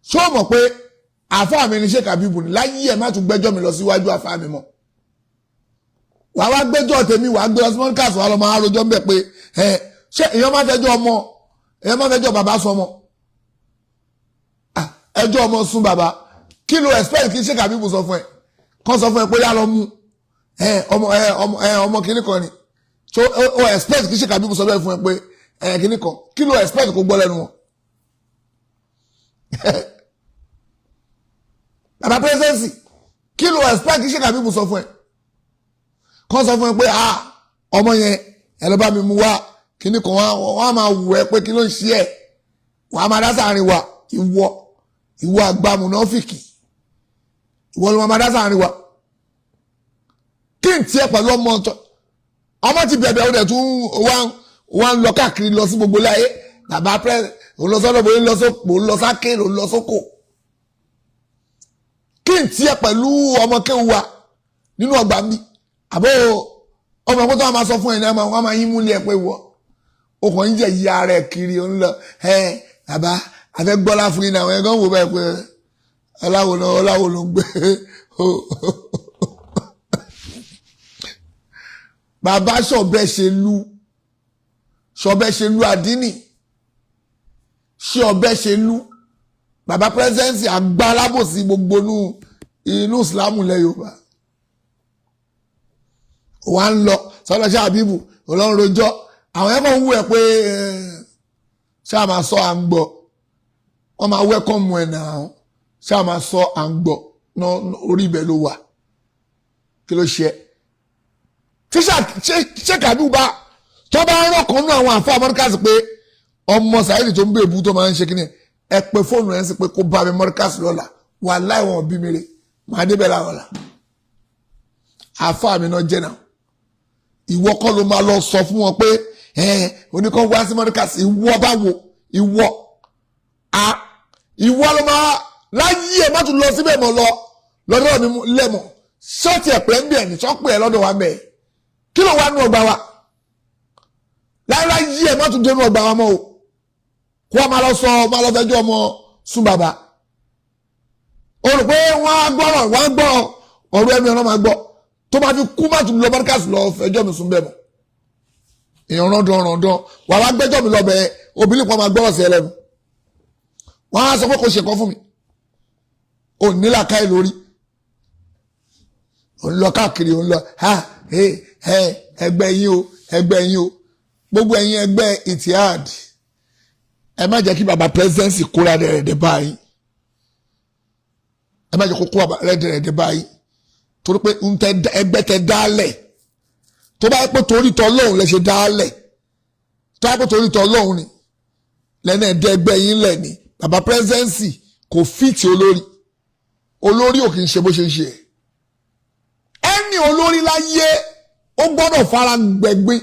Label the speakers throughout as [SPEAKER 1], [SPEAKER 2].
[SPEAKER 1] Ṣé o mọ̀ pé àáfàá mi ni Sheikh Abibu ni? Láyé ẹ̀, má tún gbẹ́jọ́ mi lọ síwájú àáfàá mi mọ́. Wàá wá gbẹ́jọ́ tèmi, wàá gbé lọ sí mọ́níkàsì, wàá lọ máa rojọ́ ń bẹ̀ pé ẹ ṣé èèyàn máa fẹjọ́ ọmọ, èèyàn máa fẹjọ́ bàbá sọmọ, ẹjọ́ ọmọ sún bàbá? Kí ló expect kí Sheikh Abibu sọ fún ẹ? Kàn sọ fún ẹ pé yá lọ mú ẹ ọmọ ẹ ọmọ ẹ ọmọ kìíní kan ni. So o expect kí Sheikh Abibu sọ bẹ́ẹ̀ fún ẹ pé ẹ kìíní kan? Kí ló expect kó gbọ́ lẹ́nu wọn? Bàbá presidency, kí ló expect kí Sheikh Abibu sọ fún ẹ? Kàn sọ fún ẹ pé, "Ah, ọmọ yẹn, ẹ lọ bá mi mú wá," kìíní kan. Wọ́n á máa wù ẹ pé kí ló ń ṣe ẹ, wọ́n á máa dá sáàrin wa. Ìwọ àgbà mùnáfìkì, ìwọ ló máa dá sáàrin wa. Kí n tiẹ̀ pẹ̀lú ọmọ ọ̀tọ̀? Ọmọ ti bẹ̀bẹ̀, ó dẹ̀ tún wá ń lọ káàkiri lọ sí gbogbo láyé. Bàbá pẹ́ òun lọ sọ́dọ̀ bóyá, ń lọ sóko, òun lọ sáké, òun lọ sóko. Kí n tiẹ̀ pẹ̀lú ọmọ kéwu wa nínú ọgbà mi? Àbó ọmọ ẹ̀kọ́ tó wà máa sọ fún ẹ̀ ní wọ́n máa yín múlẹ̀ pé wọ́ o kàn ń jẹ ìyá rẹ̀ kiri. Ó ń lọ ẹ, bàbá àfẹ́ gbọ́lá fún yín náà. Àwọn ẹ̀gán wò bẹ́ẹ̀ pé ọláwo ló, ọláwo ló ń gbé. Bàbá ṣọ̀bẹ ṣe lu, ṣọ̀bẹ ṣe lu àdínì, ṣé ọbẹ̀ ṣe lu bàbá presidency, àgbà alábòsí gbogbo inú ìsìlámù lẹ Yorùbá. Wà ń lọ sọ́dọ̀ ṣé àbíbù ọlọ́run rojọ́. Àwọn ẹ̀kọ́ ń wú ẹ pé ṣáà máa sọ, à ń gbọ́. Wọ́n máa welcome ẹ̀ náà. Ṣáà máa sọ, à ń gbọ́. Orí ibẹ̀ ló wà. Kí ló ṣe tí ṣé kàbíù bá tó bá ń rọ̀kan nú àwọn àfọ amọ́ríkàsì pé ọmọ Saheed tó ń bèbú tó máa ń ṣe kíni, ẹ pé fóònù ẹ̀ ń sì pé kó bá mi mọ́ríkàsì lọ́la. Wà láì wọn bí mi rè, màá débẹ̀ láwọn ọ̀la. Àfọ àmì náà jẹ́ náà. Ìwọ kọ́ ló máa lọ sọ fún wọn pé ẹ oníkan wá sí mọ́ríkàsì. Ìwọ báwo? Ìwọ a ìwọ ló máa láyé ẹ má tún lọ síbẹ̀ mọ́, lọ lọ́dọ̀ mi lẹ́mọ̀. Ṣọ́ọ̀tì ẹ̀pẹ́ ń bẹ̀ ní sọ́pẹ́ ẹ lọ́dọ̀ wa ń bẹ̀. Kí ló wá nú ọgbà wa? Láyé ẹ má tún dénú ọgbà wa mọ́ o. Kó wa máa lọ sọ, máa lọ fẹjọ́ ọmọ sún bàbá. O rò pé wọ́n á gbọ́rọ̀, wọ́n á gbọ́ ọ̀rọ̀ ẹnu ẹ̀rọ máa gbọ́ tó máa fi kú. Má tún lọ mọ́ríkàsì lọ fẹjọ́ mi sún bẹ́ẹ̀ mọ́. Èèyàn rọ́ndọ̀n rọ̀ndọ̀n wà wá gbẹ́jọ́ mi lọ bẹ́ẹ̀. Obìnrin kan máa gbọ́rọ̀ sí ẹ lẹ́nu, wọ́n á sọ pé kò ṣe nǹkan fún mi. Ò ní làákàyè lórí. Ò ń lọ káàkiri, ò ń lọ ha ẹ ẹ ẹgbẹ́ yín o, ẹgbẹ́ yín o, gbogbo ẹ̀yin ẹgbẹ́ Itihad, ẹ má jẹ́ kí baba presidency kóra rẹ̀rẹ̀dẹ̀ báyìí. Ẹ má jẹ́ kó kó rẹ̀rẹ̀dẹ̀ báyìí, torí pé ẹgbẹ́ tẹ dálẹ̀, tó bá yẹ pé torí tọ́ lóhùn lẹ ṣe dálẹ̀, tó bá yẹ pé torí tọ́ lóhùn ni lẹ́nu ẹ̀dẹ́ ẹgbẹ́ yín lẹ̀ ni. Baba presidency kò fit olórí. Olórí ò kì í ṣe bó ṣe ń ṣe. Ẹni olórí láyé, ó gbọ́dọ̀ fara gbẹ̀gbin.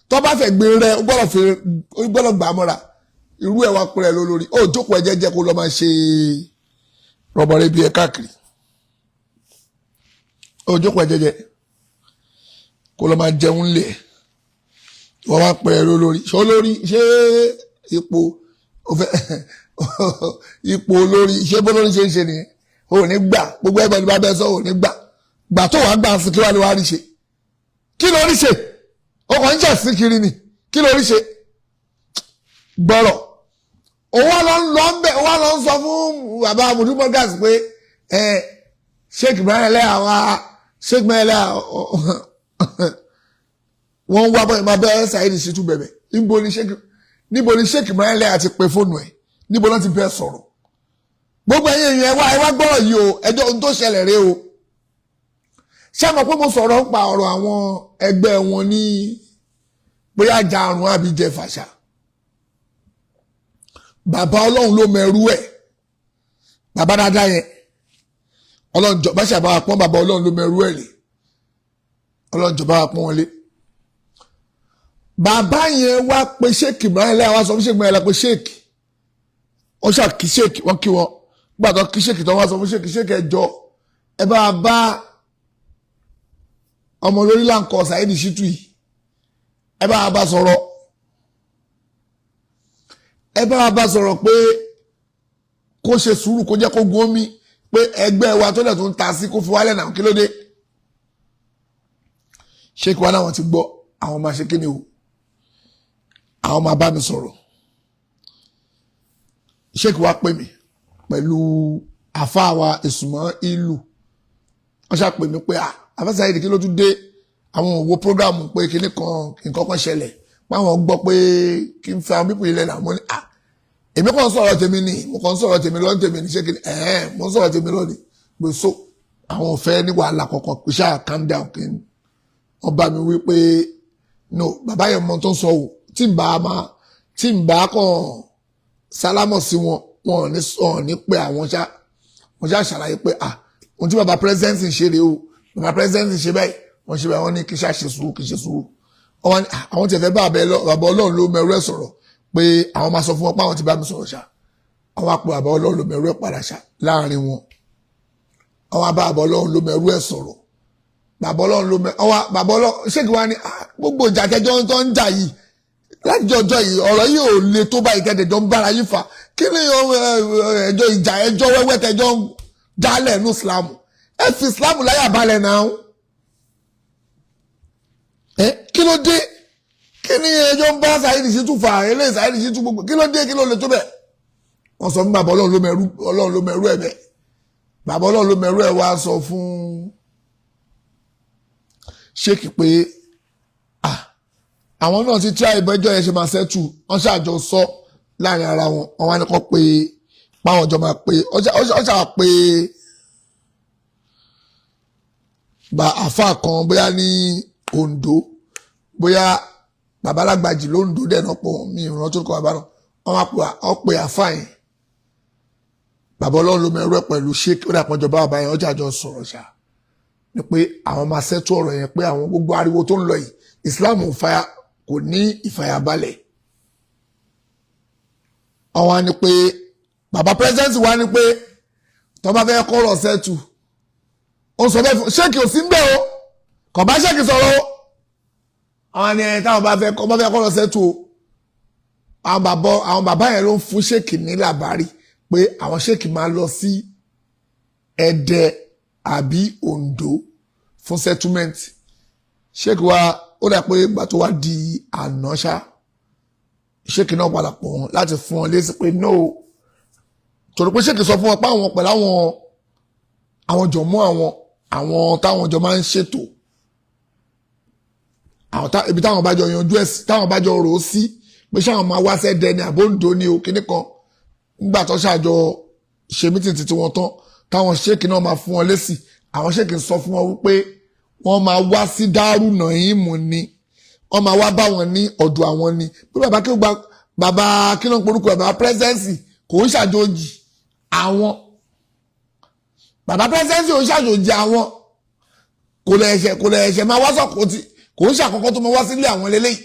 [SPEAKER 1] Tó bá fẹ́ gbé rẹ, ó gbọ́dọ̀ gbà á mọ́ra. Irú ẹ̀ wá pẹ́rẹ́ lólórí. Ó jókòó ẹ jẹ́jẹ́, kó lọ́ máa ṣe rọ̀bọ̀rẹ́ bí ẹ káàkiri. Ó jókòó ẹ jẹ́jẹ́, kó lọ́ máa jẹun lé. Wọ́n wá pẹ́rẹ́ lólórí. Ṣé olórí, ṣé ipò ipò olórí, ṣé bólórí ṣe ń ṣe nìyẹn? Ò ní gbà. Gbogbo ẹgbẹ́ ní bá bẹ́ẹ̀ sọ, ò ní gbà. Gbà tó wàá gbà sí, kí wàá ní wàá rí ṣe? Kí ló rí ṣe? Ọkọ̀ ń jà sí kiri ni. Kí ló rí ṣe? Gbọ́rọ̀ òun wá lọ ń lọ ń bẹ̀, wá lọ ń sọ fún bàbá mùdúmọ́gàs pé ẹ Sheikh Ibrahim Ẹlẹ́yà wá, Sheikh Ibrahim Ẹlẹ́yà, wọ́n ń wá bọ́ ìmọ̀ abẹ́ Saheed Shittu bẹ̀bẹ̀. Níbo ni Sheikh Ibrahim Ẹlẹ́yà ti pe fóònù ẹ̀? Níbo náà ti bẹ́ẹ̀ sọ̀rọ̀? Gbogbo ẹ̀yin èèyàn, ẹ wá gbọ́rọ̀ yìí o. Ẹjọ́ ohun tó ṣẹlẹ̀ rèé o. Ṣé mo pé mo sọ̀rọ̀ ń pa ọ̀rọ̀ àwọn ẹgbẹ́ wọn ní bóyá jarun àbí jẹ fàṣà? Bàbá Ọlọ́run ló mẹrú ẹ̀, bàbá dáadáa yẹn. Ọlọ́run jọ bá ṣàbá wa pọ́n bàbá. Ọlọ́run ló mẹrú ẹ̀ lé. Ọlọ́run jọ bá wa pọ́n wọn lé. Bàbá yẹn wá pé Sheikh Ibrahim lẹ́yìn, wá sọ fún Sheikh Ibrahim lẹ́yìn pé Sheikh, wọ́n ṣáà kí Sheikh, wọ́n kí wọn. Gbàtọ́ kí Sheikh tó, wá sọ fún Sheikh, "Sheikh, ẹ jọ̀ọ́, ẹ bá bá ọmọ lórí láǹkọ Saheed Shittu yìí, ẹ bá bá sọ̀rọ̀, ẹ bá bá sọ̀rọ̀ pé Kó ṣe sùúrù, kó jẹ́ kó gun omi pé ẹgbẹ́ wa tó dẹ̀ tó ń ta sí, kó fi wálẹ̀ náà. Kí ló dé? Ṣé kí wá láwọn ti gbọ́, àwọn máa ṣe kí ni o, àwọn máa bá mi sọ̀rọ̀. Ṣé kí wá pè mí pẹ̀lú àfáà wa ìsùnmọ́ ìlú. Wọ́n ṣàpè mí pé àfẹ́sà yìí, kí ló tún dé? Àwọn òwò program pé kíní kan, nǹkan kan ṣẹlẹ̀, páwọn gbọ́ pé kí n fi àwọn pípọ̀ ilẹ̀ náà. Mo ní èmi kàn ń sọ̀rọ̀ tèmi ni, mo kàn ń sọ̀rọ̀ tèmi lọ́ní tèmi ní. Ṣé kí ni ẹ̀ẹ́n mo ń sọ̀rọ̀ tèmi lọ́ní pé so àwọn ò fẹ́ ní wàhálà kankan, pé ṣáà calm down. Kí n wọ́n bá mi wí pé no, bàbá yẹn mọ tó ń sọ wò, tí n bá máa tí n bá kàn sálámọ̀ sí wọn, wọn ò ní wọn ò ní pé àwọn ṣá. Wọn ṣá ṣàlàyé pé ohun tí bàbá president ń ṣe rèé o, bàbá president ń ṣe báyìí, wọ́n ṣe báyìí. Wọ́n ní kí ṣáà ṣe sùúrù, kí ṣe sùúrù. Wọ́n ní àwọn tí ẹ fẹ́ bá bàbá Ọlọ́run ló mẹrú ẹ̀ sọ̀rọ̀, pé àwọn máa sọ fún wọn pé àwọn ti bá mi sọ̀rọ̀ ṣá. Àwọn àpò bàbá Ọlọ́run ló mẹrú ẹ̀ padà ṣá láàrin wọn. Àwọn àbá bàbá Ọlọ́run ló mẹrú ẹ̀ sọ̀rọ̀. Bàbá Ọlọ́run ló mẹ ọwọ́ bàbá Ọlọ́run ṣé kí wọ́n á ní gbogbo ìjà tẹjọ́ tó ń jà yìí láti ọjọ́ yìí, ọ̀rọ̀ yìí ò le tó báyìí, tẹ́tẹ̀jọ́ ń bára yín fà. Kí ni ẹjọ́ ìjà, ẹjọ́ wẹ́wẹ́ tẹjọ́ ń dálẹ̀ ní Islam? Ẹ fi Islam láyà balẹ̀ náà. Ẹ kí ló dé? Kí ni ẹjọ́ ń bá Saheed Shittu fà? Eléyìí Saheed Shittu gbogbo, kí ló dé? Kí ló le tó bẹ̀? Wọ́n sọ fún bàbá Ọlọ́run ló mẹ́rú, Ọlọ́run ló mẹ́rú ẹ̀ bẹ́ẹ̀. Bàbá Ọlọ́run ló mẹ́rú ẹ̀ wá sọ fún ṣéèkì pé àwọn náà ti tíra ìbẹ́jọ́ yẹn ṣe máa settle. Wọ́n ṣàjọ sọ láàrin ara wọn. Wọ́n wá ní kọ́ pé páwọn jọ máa pé ọjà pé gba àáfàá kan, bóyá ní Oǹdó, bóyá babalágbàjì lóńdó dẹ̀ náà pọ̀, mi ìrántí tó kọ́ bàbá náà. Wọ́n wá pè ọ́ pé àáfàá yẹn, bàbá Ọlọ́run ló mẹ́rú ẹ̀ pẹ̀lú ṣéèkì. Ó dàpọ̀ jọba bàbá yẹn, ọjà jọ sọ̀rọ̀ ṣá ni pé àwọn máa settle ọ̀rọ̀ yẹn, pé àwọn gbogbo ariwo tó ń lọ yìí, Islam ò fàyà, kò ní ìfàyàbalẹ̀. Àwọn á ní pé bàbá president wa ní pé tó bá fẹ́ kọ́rọ̀ settle, ó sọ bẹ́ẹ̀ fún ṣéèkì, ò sí ń bẹ̀ o, kò bá ṣéèkì sọ̀rọ̀ o. Àwọn ni ẹ táwọn bá fẹ́ kọ́ bá fẹ́ kọ́rọ̀ settle o, àwọn bàbá yẹn ló ń fún ṣéèkì ní làbárí pé àwọn ṣéèkì máa lọ sí Ẹdẹ àbí Oǹdó fún settlement. Ṣéèkì wa ó dà pé ìgbà tó wá di àná ṣá, ṣéèkì náà padà pọ̀ wọn láti fún wọn lésì pé no, torí pé ṣéèkì sọ fún wọn pé àwọn pẹ̀lú àwọn jọ̀mọ́ àwọn táwọn jọ máa ń ṣètò àwọn ibi táwọn bá jọ yanjú ẹ̀ sí, táwọn bá jọ rò ó sí pé ṣáwọn máa wá sẹ́dẹ̀ ní àbóǹdó ní o kíní kan. Nígbà tó ṣàjọ ṣe meeting títí wọn tán, táwọn ṣéèkì náà máa fún wọn lésì, àwọn ṣéèkì sọ fún wọn wípé wọ́n máa wá sí Dárù Nàímù ni, wọ́n máa wá bá wọn ní ọ̀dọ̀ àwọn ni, pé bàbá kí ó gba bàbá kí ló ń porúkọ ẹ̀, bàbá presidency kò ń ṣàjòjì àwọn, bàbá presidency ò ń ṣàjòjì àwọn, kò lè ẹ̀ṣẹ̀ máa wá sọ̀kò tí kò ń ṣàkọ́kọ́ tó máa wá sílé àwọn lélẹ́yìí.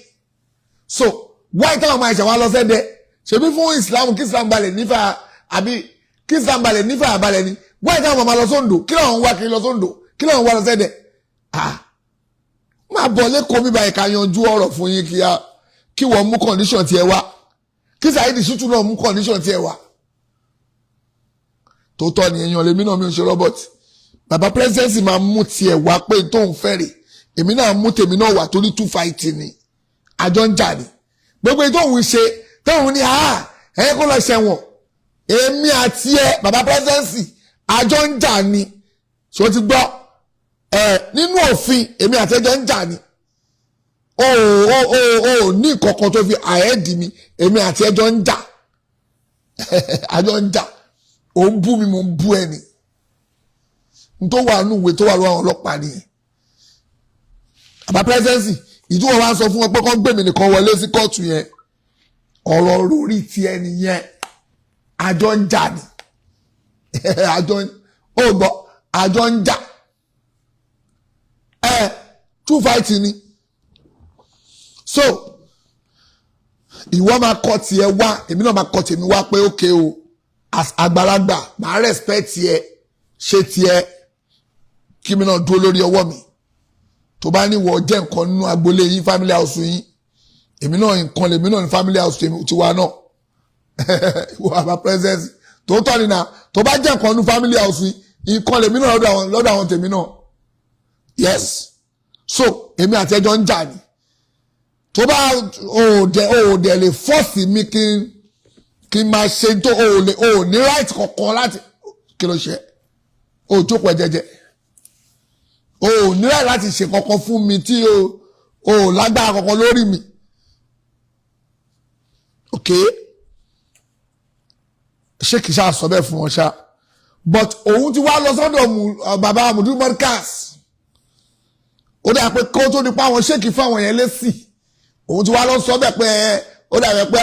[SPEAKER 1] So wáyé táwọn máa ṣẹ̀ wá lọ sẹ́dẹ̀ ṣebí fún Islam, kí Islam balẹ̀ nífà àbí kí Islam balẹ̀ nífà balẹ̀ ni. Wáyé táwọn máa lọ sóńdò, kí làwọn wá kiri lọ sóńdò? Kí làwọn wá lọ sẹ́dẹ̀? Máa bọ̀ lẹ́kọ̀ọ́ mi báyìí, ká yanjú ọ̀rọ̀ fún yín kí kí wọ́n mú condition tiẹ̀ wá, kí Saheed Shittu náà mú condition tiẹ̀ wá. Tó tọ́ ni èèyàn lèmi náà, mi ò ṣe robot. Bàbá presidency máa mú tiẹ̀ wá pé tóun fẹ́ rè, èmi náà mú tèmi náà wá, torí two fight ni, àjọ ń jà ní. Gbogbo ètò òun ṣe tóun ní ẹ kó lọ ṣẹ̀wọ̀n, èmi àti ẹ bàbá presidency àjọ ń jà ní. Ṣé o ti gbọ́ ẹ? Nínú òfin, èmi àti ẹjọ́ ń jà ní. O ní nǹkankan tó fi àẹ́dì mi. Èmi àti ẹjọ́ ń jà, àjọ ń jà. Ò ń bú mi, mo ń bú ẹ ni. N tó wà nínú ìwé tó wà lọ́wọ́ àwọn ọlọ́pàá nìyẹn. Bàbá presidency ìdúwọ̀ wa sọ fún wọn pé kán gbèmí nìkan wọlé sí kóòtù yẹn, ọ̀rọ̀ lórí tiẹ̀ nìyẹn. Àjọ ń jà ni, àjọ ó gbọ́, àjọ ń jà ẹ, two fight ni. So ìwọ máa kọ tiẹ̀ wá, èmi náà máa kọ tèmi wá pé ókè o, as àgbàlagbà máa respect tiẹ̀, ṣe tiẹ̀, kí mi náà dúró lórí ọwọ́ mi. Tó bá ní wọ jẹ́ nǹkan nínú agboolé yín, family house yín, èmi náà nǹkan lèmi náà ní family house tiwa náà. Ìwọ àbá presence Tòótọ́ ni náà, tó bá jẹ́ nǹkan ní family house yìí, nǹkan lèmi náà lọ́dọ̀ àwọn tèmi náà. Yes, so èmi àti ẹjọ́ ń jà ni. Tó bá ò dẹ̀ lè force mi kí n máa ṣe tó ò ní right kankan láti kí ló ṣe. Ò jókòó ẹ jẹ́jẹ́. O ò ní right láti ṣe kankan fún mi tí o ò lágbára kankan lórí mi. Ok, ṣé kìí ṣáà sọ bẹ́ẹ̀ fún wọn ṣá? But òun ti wá lọ sọ́dọ̀ bàbá Mudir Markaz. Ó dà pé kó tó nípa àwọn ṣéèkì fún àwọn yẹn lésì, òun ti wá lọ sọ bẹ́ẹ̀ pé ó dà pé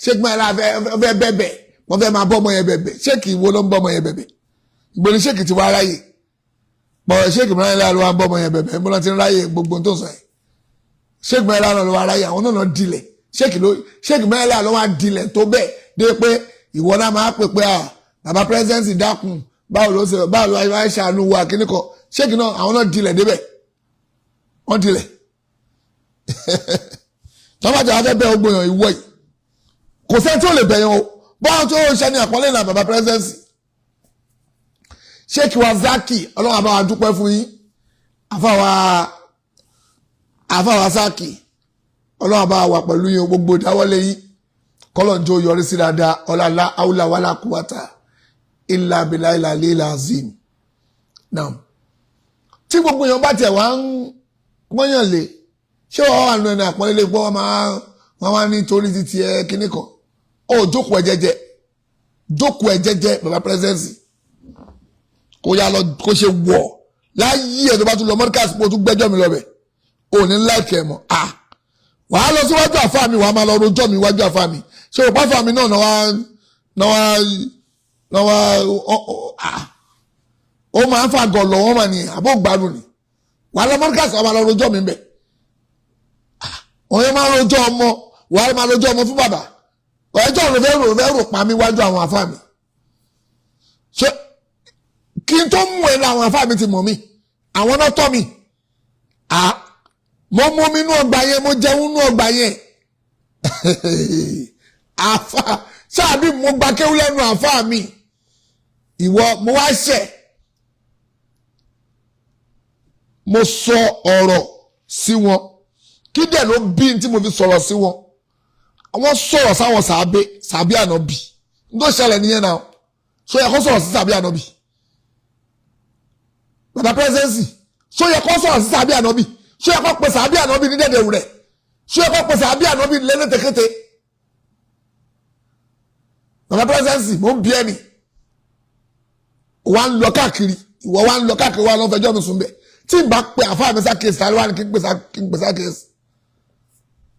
[SPEAKER 1] ṣéèkì máa fẹ́ bẹ̀bẹ̀, wọ́n fẹ́ máa bọ́ ọmọ yẹn bẹ̀bẹ̀. Ṣéèkì wo ló ń bọ́ ọmọ yẹn bẹ̀bẹ̀? Ìgbóni ṣéèkì ti wá ráyè pọ̀? Ṣéèkì mìíràn ló wá ń bọ́ ọmọ yẹn bẹ̀bẹ̀ ń bọ́lá ti ń ráyè gbogbo tó sọ yẹn. Ṣéèkì mìíràn ló wá ráyè, àwọn náà lọ dilẹ̀. Ṣéèkì mìíràn ló wá dilẹ̀ tó bẹ́ẹ̀ dé pé ìwọ náà máa pè pé, "À, bàbá presidency, dákun, báwo ló ṣe, báwo ló wá ṣàánú wa?" Kíní kan ṣéèkì náà, àwọn náà dilẹ̀ débẹ̀, wọ́n dilẹ̀. Tọ́mọ̀tì àwọn fẹ́ bẹ́ ogbó yàn, ìwọ yìí kò sẹ́ni tí ó lè bẹ̀yàn o. Báwọn tó ń ṣe ní àpọ́nlé náà, bàbá presidency, ṣéèkì wa Zaki, Ọlọ́run àbáwá dúpẹ́ fún yín. Àfàwà Zaki, Ọlọ́run àbáwá wà pẹ̀lú yín. Gbogbo ìdáwọ́lé yín, kọ́lọ̀ ń jó yọrí sí dáadáa. Ọ̀làlá haúlà wàlà kúwàtà ilà bìlà ilà lílà azim. Now, tí gbogbo èèyàn bá tiẹ̀ wá ń pọ́nyàn lé, ṣé wọ́n wà nínú ẹni àpọ́nlé lé pé wọ́n máa ní torí títí ẹ kíní kan? Ó jókòó ẹ jẹ́jẹ́, jókòó ẹ jẹ́jẹ́. Bàbá presidency, kó yá lọ kó ṣe wọ̀ láyé ẹ̀. Tó bá tún lọ Markaz pé o tún gbẹ́jọ́ mi lọ bẹ̀, ò ní láìkẹ́ mọ́. À wàá lọ síwájú àfa mi, wàá máa lọ rojọ́ mi wájú àfa mi. Ṣé o pàfà mi náà náà wá ó máa ń fa gọ̀lọ̀ wọ́n mà ní àbó gbádùn ni. Wàá lọ Markaz, wàá máa lọ rojọ́ mi bẹ̀. Wọ́n yẹn máa rojọ́ ọmọ, wàá máa rojọ́ ọmọ fún bàbá. Ẹjọ́ òun fẹ́ rò pa mí wájú àwọn àfa mi. Ṣé kí n tó mú ẹ lọ, àwọn àfa mi ti mọ̀ mí, àwọn náà tọ́ mi. À mo mú mi inú ọgbà yẹn, mo jẹun inú ọgbà yẹn. Àfa ṣáàbí mo gba kéwú lẹ́nu àfa mi. Ìwọ mo wá ṣẹ̀, mo sọ ọ̀rọ̀ sí wọn. Kí dẹ̀ ló bí tí mo fi sọ̀rọ̀ sí wọn? Wọ́n sọ̀rọ̀ sáwọn sàábé ànábì. N tó ṣẹlẹ̀ nìyẹn náà. So yẹ kó sọ̀rọ̀ sí sàábé ànábì? Bàbá presidency, so yẹ kó sọ̀rọ̀ sí sàábé ànábì? So yẹ kó pe sàábé ànábì ní dẹ̀dẹ̀ rẹ̀? So yẹ kó pe sàábé ànábì lẹ́nẹ́tẹ̀kẹ́tẹ̀? Bàbá presidency, mo ń bí ẹni wà ń lọ káàkiri, ìwọ wà ń lọ káàkiri, wà lọ fẹjọ́ mi sùn bẹ́ẹ̀. Tí n bá pe àfáà mi sákèsì, tani wà ní kí n pè sákèsì?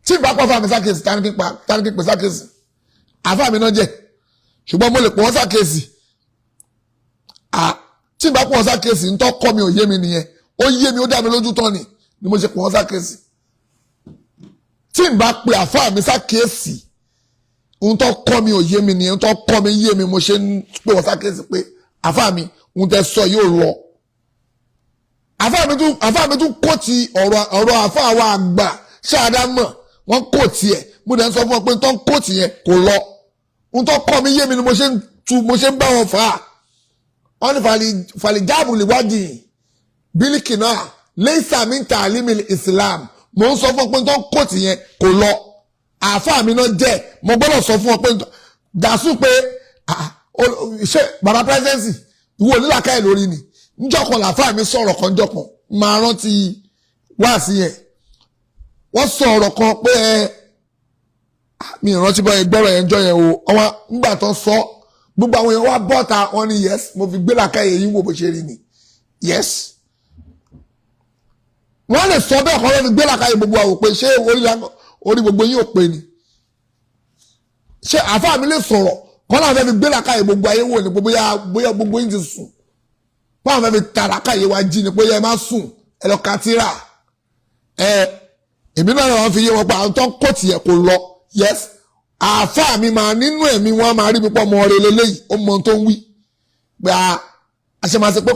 [SPEAKER 1] Tí n bá pọ̀ àfáà mi sákèsì, tani kí n pè sákèsì? Àfáà mi náà jẹ́, ṣùgbọ́n mo lè pọ̀ wọ́n sákèsì. À tí n bá pọ̀ wọ́n sákèsì, ń tọ́ kọ́ mi ò yé mi nìyẹn. Ó yé mi, ó dá mi lójú tán ni mo ṣe pọ̀ wọ́n sákèsì. Tí n bá pe àfáà mi sákèsì, ń tọ́ kọ́ mi ò yé mi nìyẹn. Ń tọ́ kọ́ mi yé mi, mo ṣe ń pè wọ́n sákèsì pé, "Àfáà mi, ń tẹ́ sọ yóò lọ." Àfáà mi tún kó ti ọ̀rọ̀ àfáà wa àgbà ṣáadá mọ̀, wọ́n kó tiẹ̀. Mo dẹ̀ ń sọ fún ọ pé ń tọ́ kó tiẹ̀ kò lọ. Ń tọ́ kọ́ mi yé mi ni mo ṣe ń tu, mo ṣe ń bá wọn fà á. Wọ́n ní fàlìjáàbù lè wádìí bílíkì náà lẹ́sà mi ń ta àlímì Islam. Mo ń sọ fún ọ pé ń tọ́ kó tiẹ̀ kò lọ. Àfáà mi náà jẹ́, mo gbọ́dọ̀ sọ fún ọ pé dàsú pé, ṣé bàbá presidency, ìwọ onílàkàyè lórí ni? Njọ́ kan làfáà mi sọ̀rọ̀ kan, njọ́ kan máa rántí wá sí yẹn. Wọ́n sọ ọ̀rọ̀ kan pé ẹ mi ìrántí bọ́ gbọ́rọ̀ yẹn njọ́ yẹn o. Ọwọ́ nígbà tó sọ, gbogbo àwọn èèyàn wá bọ́ta, wọn ni, "Yes, mo fi gbé làkàyè yín wò bó ṣe rí ni." Yes, wọ́n lè sọ bẹ́ẹ̀ kọ́ ló fi gbé làkàyè gbogbo àwọn pé ṣé orí gbogbo yín ò pé ni? Ṣé àfáà mi lè sọ̀rọ̀ kọ́ náà fẹ́ fi gbé làkàyè gbogbo ayé wò ni pé bóyá gbogbo yín ti sùn? Báwọn fẹ́ fi ta làkàyè wa jí ni pé ẹ má sùn, ẹ lọ ka tírà ẹ. Èmi náà wọ́n fi yé wọn pé àwọn tó ń kó tiẹ̀ kò lọ. Yes, àáfàá mi máa nínú ẹ̀mí wọn máa rí mi pọ̀ mọ́ ọ̀rẹ́ lélẹ́yìí, ó mọ ohun tó ń wí pé a àṣemáṣe pé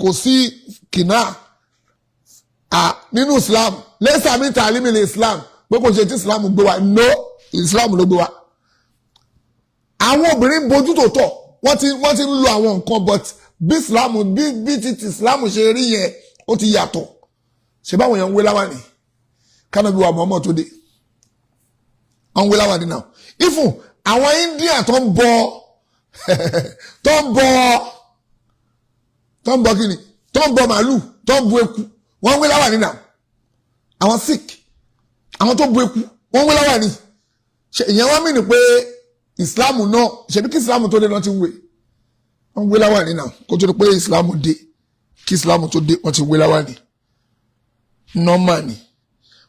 [SPEAKER 1] kò sí kìnnà à nínú Islam lẹ́sà mi ta àlímì ní Islam, pé kò ṣe tí Islam gbé wa. No, Islam ló gbé wa. Àwọn obìnrin bójú tó tọ̀, wọ́n ti ń lo àwọn nǹkan, but bí Islam bí ti Islam ṣe rí yẹn, ó ti yàtọ̀. Ṣe báwọn èèyàn ń wé láwàní kánàbí wa Muhammad tó dé? Wọ́n ń wé láwàní náà. Ifun àwọn India tó ń bọ kíni, tó ń bọ màálù, tó ń bu eku, wọ́n ń wé láwàní náà. Àwọn Sikh, àwọn tó bu eku, wọ́n ń wé láwàní. Ṣe ìyẹn wọ́n mìíràn pé Islam náà, ṣebí kí Islam tó dé náà ti ń wé? Wọ́n ń wé láwàní náà kó tó di pé Islam dé. Kí Islam tó dé, wọ́n ti wé láwàní, normal ni.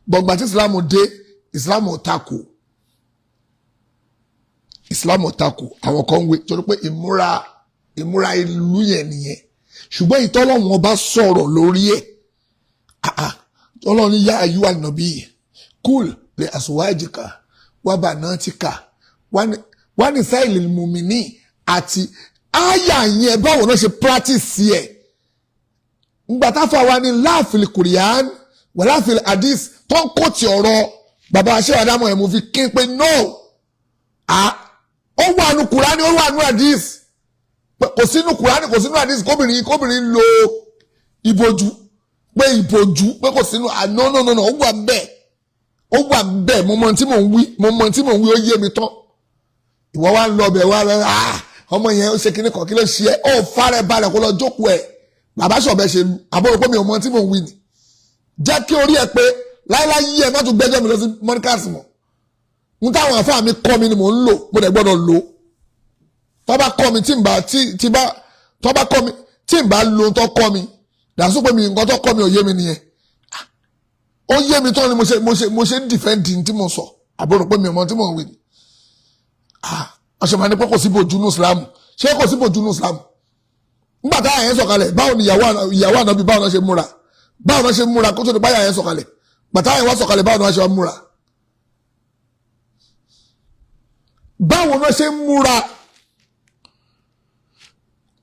[SPEAKER 1] Gbọ̀ngbà tí Islam dé, Islam ò takò, Islam ò takò. Àwọn kan ń wé torí pé ìmúra ìlú yẹn nìyẹn. Ṣùgbọ́n ìtọ́lọ́wọ́n ọba sọ̀rọ̀ lórí ẹ̀, Ọlọ́run ní يا أيها النبي قل لأزواجك وبناتك ونساء المؤمنين àti àyà yẹn, báwo náà ṣe practice ẹ̀? Ngbà táfà wa ní لا في القرآن ولا في الحديث tó ń kóòtì ọ̀rọ̀ bàbá aṣẹ́wà dámọ̀ ẹ̀, mo fi kín pé no, ó wà nù Kùránì, ó wà nù hadith. Kò sínú Kùránì, kò sínú hadith kóbìnrin lo ìbojú, pé ìbojú, pé kò sínú. No, no, no, no, ó wà bẹ́ẹ̀, ó wà bẹ́ẹ̀. Mo mọ tí mò ń wí, mo mọ tí mò ń wí, ó yé mi tán. Ìwọ wa ń lọ bẹ̀ wá lọ, ọmọ yẹn ó ṣe kíní kan, kí ló ṣe é? Ó fara balẹ̀ kó lọ jókòó ẹ̀. Bàbá sọ̀bẹ ṣe lu àbúrò pé mi ò mọ tí mò ń wí ni. Jẹ́ kí orí ẹ pé láíláí yí ẹ má tún gbẹ́jọ́ mi lọ sí mọ́níkàsì mọ́. N táwọn àfáà mi kọ́ mi ni mò ń lò, mo dẹ̀ gbọ́dọ̀ lò. Tọ́ bá kọ́ mi, tí n bá tí tí bá tọ́ bá kọ́ mi, tí n bá lo tó kọ́ mi, dàsú pé mi nǹkan tó kọ́ mi ò yé mi nìyẹn. Ó yé mi tán ni mo ṣe ń defend tí mo sọ. Àbúrò pé mi ò mọ tí mò ń wí ni. Ọ̀sẹ̀ máa ní pé kò sí bòjú ní Islam. Ṣé kò sí bòjú ní Islam? Nígbà táyà yẹn sọ̀kalẹ̀, báwo ni ìyàwó ànábì, báwo náà ṣe múra? Báwo náà ṣe múra kó tó di báyà yẹn sọ̀kalẹ̀? Bàtà yẹn wá sọ̀kalẹ̀, báwo náà ṣe wá múra? Báwo náà ṣe múra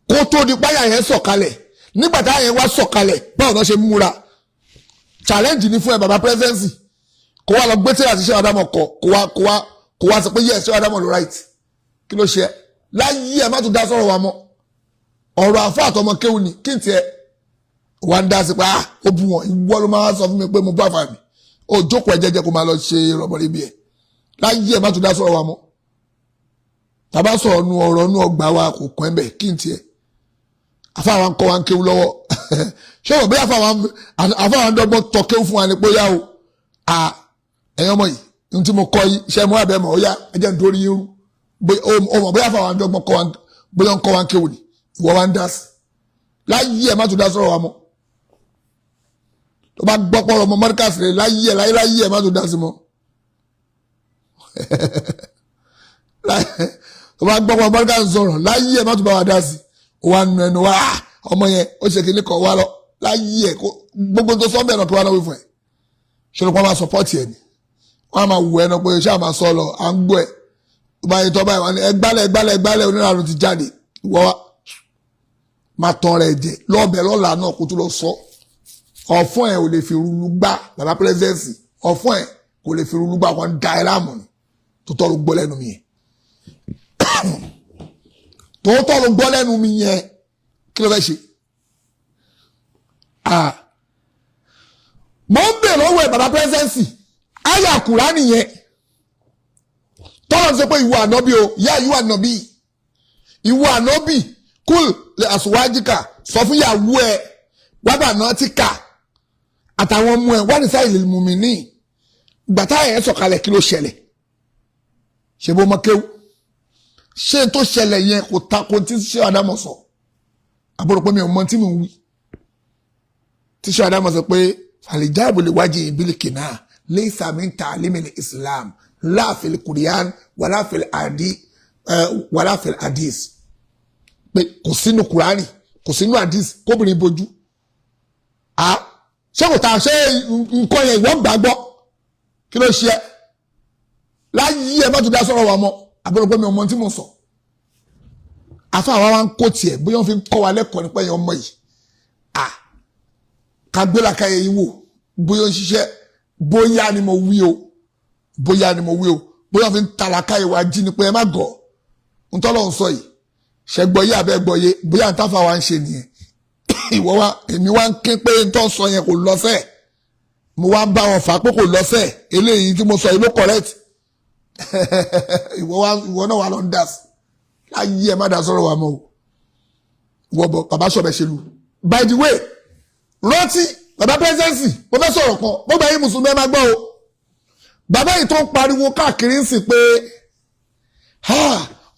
[SPEAKER 1] kó tó di báyà yẹn sọ̀kalẹ̀? Nígbà táyà yẹn wá sọ̀kalẹ̀, báwo náà ṣe múra? Challenge ni fún ẹ, bàbá presidency, kó wá lọ gbé tí àti ṣé Ádámọ̀ kọ, kó wá sọ pé yes, ṣé Ádámọ̀ ló right. Kí ló ṣe ẹ láyé ẹ? Má tún dá sọ̀rọ̀ wa mọ́. Ọ̀rọ̀ àfa àtọmọ kéwù ni kí n tiẹ̀ wá ń dá sí pé ah, ó bu wọn. Ìwọ ló máa sọ fún mi pé mo bá fà mí. Ó jókòó ẹ jẹ́jẹ́, kó máa lọ ṣe rọ̀bọ̀rọ̀ ibi ẹ̀. Láyé ẹ, má tún dá sọ̀rọ̀ wa mọ́. Tàbá sọ̀rọ̀ nu ọ̀rọ̀ nu ọgbà wa, kò kàn ẹ́ bẹ̀. Kí n tiẹ̀ àfa àwọn kọ́ wa ń kéwù lọ́wọ́? Ṣé wọ́n bí àfa àwọn dọ́gbọ́n tọ́ kéwù fún wa ni pé ó yá o, à ẹ̀yin ọmọ yìí, ní tí mo kọ́ yìí, ṣe mú abẹ́ mọ̀? Ó yá, ẹ jẹ́ nítorí yín rú. Ó mọ̀ bóyá àfa àwọn dọ́gbọ́n kọ́ wa, bóyá ń kọ́ wa ń kéwù ni ìwọ wa ń dá sí. Láyé ẹ, má tún dá sọ̀rọ̀ wa mọ́. Tó bá gbọ́ pọ̀rọ̀ ọmọ mọ́ríkàsì rẹ̀, láyé ẹ, láyé láyé ẹ, má tún dá sí mọ́. Tó bá gbọ́ pọ̀rọ̀ mọ́ríkàsì sọ̀rọ̀, láyé ẹ, má tún bá wa dá sí. Ó wá nu ẹnu wa, ọmọ yẹn ó ṣe kíní kan wá lọ. Láyé ẹ, gbogbo tó sọ bẹ́ẹ̀ náà, kí wọ́n náà wí fún ẹ, ṣé ló pa máa support ẹ ni? Wọ́n á máa wù ẹ náà pé ṣé àmà sọ lọ, à ń gbọ́ ẹ. Tó bá yẹ tó báyìí, wọ́n ní ẹgbálẹ̀ ẹgbálẹ̀ ẹgbálẹ̀, onírànú ti jáde. Ìwọ wa máa tán rẹ̀ jẹ lọ́ọ̀bẹ̀ lọ́la náà, kó tó lọ sọ. Ọ̀fọ́n ẹ̀ ò lè fi rúlu gbá bàbá presidency. Ọ̀fọ́n ẹ̀ kò lè fi rúlu gbá wọn, da ẹ láàmú ni. Tó tọ́ ló gbọ́ lẹ́nu mi yẹn, tòótọ́ ló gbọ́ lẹ́nu mi yẹn. Kí ló fẹ́ ṣe? Mo ń bèèrè lọ́wọ́ ẹ̀, bàbá presidency, àyà Kùránì yẹn tọ́lọ̀ sọ pé ìwọ ànábì o, يا أيها النبي, ìwọ ànábì, قل لأزواجك, sọ fún ìyàwó ẹ, وبناتك, àtàwọn ọmọ ẹ, ونساء المؤمنين. Gbàtà yẹn sọ̀kalẹ̀, kí ló ṣẹlẹ̀? Ṣe bó mọ kéwù? Ṣé n tó ṣẹlẹ̀ yẹn kò ta ko tí ṣé Ádámọ̀ sọ? Àbúrò pé mi ò mọ tí mò ń wí. Tí ṣé Ádámọ̀ sọ pé فالحجاب الواجب بالقناع ليس من تعاليم الإسلام، لا في القرآن ولا في الحديث, pé kò sínú Kùránì, kò sínú hadith kóbìnrin bojú. A ṣé kò ta ṣé nǹkan yẹn ìwọ gbàgbọ́? Kí ló ṣe ẹ́ láyé ẹ? Má tún dá sọ̀rọ̀ wa mọ́. Àbúrò pé mi ò mọ tí mo sọ. Àfa àwa wa ń kó tiẹ̀, bóyá wọ́n fi ń kọ́ wa lẹ́kọ̀ọ́ nípa ẹ̀yàn ọmọ yìí, à ká gbé làkàyè yìí wò, bóyá ó ń ṣiṣẹ́. Bóyá ni mo wí o, bóyá ni mo wí o, bóyá wọ́n fi ń ta làkàyè wa jí ni pé ẹ má gọ̀. Ntọ́lọ́run sọ yìí, ṣe gbọ́yé abẹ́ gbọ́yé? Bóyá ntáfà wa ń ṣe nìyẹn. Ìwọ wa, èmi wá ń ké pé ntọ́ sọ yẹn kò lọ́sẹ̀. Mo wá ń bá wọn fà pé kò lọ́sẹ̀, eléyìí tí mo sọ yìí ló correct. Ìwọ wa, ìwọ náà wà lọ ń dà sí láyé. Ẹ má dá sọ̀rọ̀ wa mọ́ o. Ìwọ bọ̀ bàbá sọ̀bẹ̀ ṣe lu. By the way, rántí bàbá presidency, mo fẹ́ sọ̀rọ̀ kan. Mo gbà yín mùsùlùmí, ẹ máa gbọ́ o. Bàbá yìí tó ń pariwo káàkiri ń sìn pé, ha,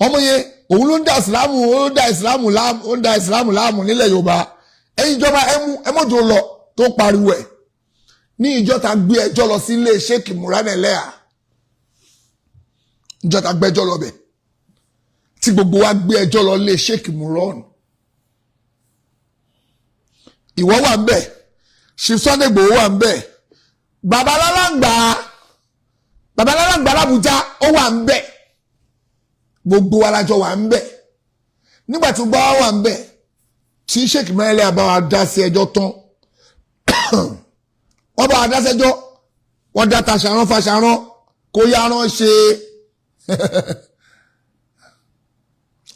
[SPEAKER 1] ọmọ yẹn, òun ló ń da ìsìlámù, ó ń da ìsìlámù láàmú, ó ń da ìsìlámù láàmú nílẹ̀ Yorùbá. Ẹ̀yin ìjọba, ẹ mú ẹ mọ̀jọ lọ, tó ń pariwo ẹ̀ ní ìjọ ta gbé ẹjọ́ lọ sí ilé Sheikh Imran Eleha, ìjọ ta gbẹ́jọ́ lọ bẹ̀, tí gbogbo wa gbé ẹjọ́ lọ lé Sheikh Imran, ìwọ wà ń bẹ̀, Chief Sunday Igboho wà ń bẹ̀, babalálàngbà l'Àbújá ó wà ń bẹ̀, gbogbo wa lájọ wà ń bẹ̀. Nígbà tí gbogbo wa wà ń bẹ̀, tí Sheikh Imran Eleha bá wa dá sí ẹjọ́ tán, wọ́n bá wa dá sẹ́jọ́, wọ́n dá taṣàrán fàṣàrán kó yárán ṣe.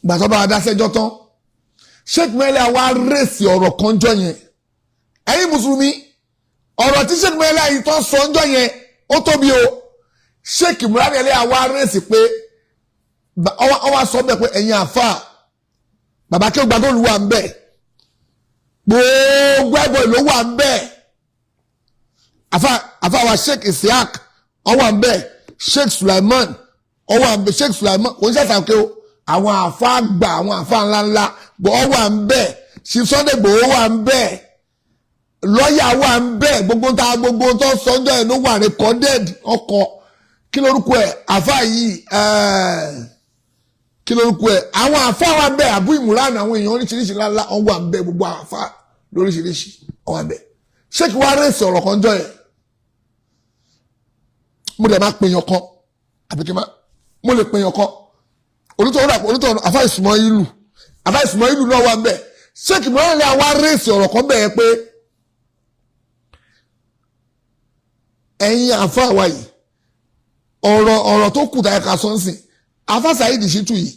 [SPEAKER 1] Gbàtọ́ bá wa dá sẹ́jọ́ tán, Sheikh Imran Eleha wá raise ọ̀rọ̀ kan jọ yẹn. Ẹ̀yin mùsùlùmí, ọ̀rọ̀ tí Sheikh Imran Eleha yìí tán sọ ńjọ́ yẹn, ó tóbi o. Sheikh Imran Eleha wá raise pé ọ wá sọ bẹ́ẹ̀ pé ẹ̀yin àfa bàbá kí ó gbàgbọ́ wà ń bẹ̀, gbogbo ẹ̀bọ̀ ìlú wà ń bẹ̀, àfa wa Sheikh Isiaq ọ wà ń bẹ̀, Sheikh Sulaiman ọ wà ń bẹ̀. Sheikh Sulaiman kò ń ṣàṣàkè o, àwọn àfa àgbà, àwọn àfa ńláńlá ọ wà ń bẹ̀, Chief Sunday Igboho wà ń bẹ̀, lọ́ọ̀yà wà ń bẹ̀, gbogbo ta gbogbo tó sọ́njọ́ ẹ̀ ló wà recorded. Ọkọ̀ kí lórúkọ ẹ̀, àfa yìí, kí lórúkọ ẹ̀, àwọn àfa wà ń bẹ̀, Abu Imran, àwọn èèyàn oríṣiríṣi ńláńlá wọn wà ń bẹ̀, gbogbo àfa lóríṣiríṣi wọn wà ń bẹ̀. Ṣé kí wàá raise ọ̀rọ̀ kan jọ yẹn? Mo dẹ̀ máa pèèyàn kan, àbí kí n má mo lè pèèyàn kan, olùtọ̀ àfa ìsúnmọ́ ìlú, àfa ìsúnmọ́ ìlú náà wà ń bẹ̀. Ṣé kí mọ́rán lè wá raise ọ̀rọ̀ kan bẹ̀ yẹn pé ẹ̀yin àfa wa yìí, ọ̀rọ̀ tó kù táyà ká sọ́nsìn, àfa Saheed Shittu yìí,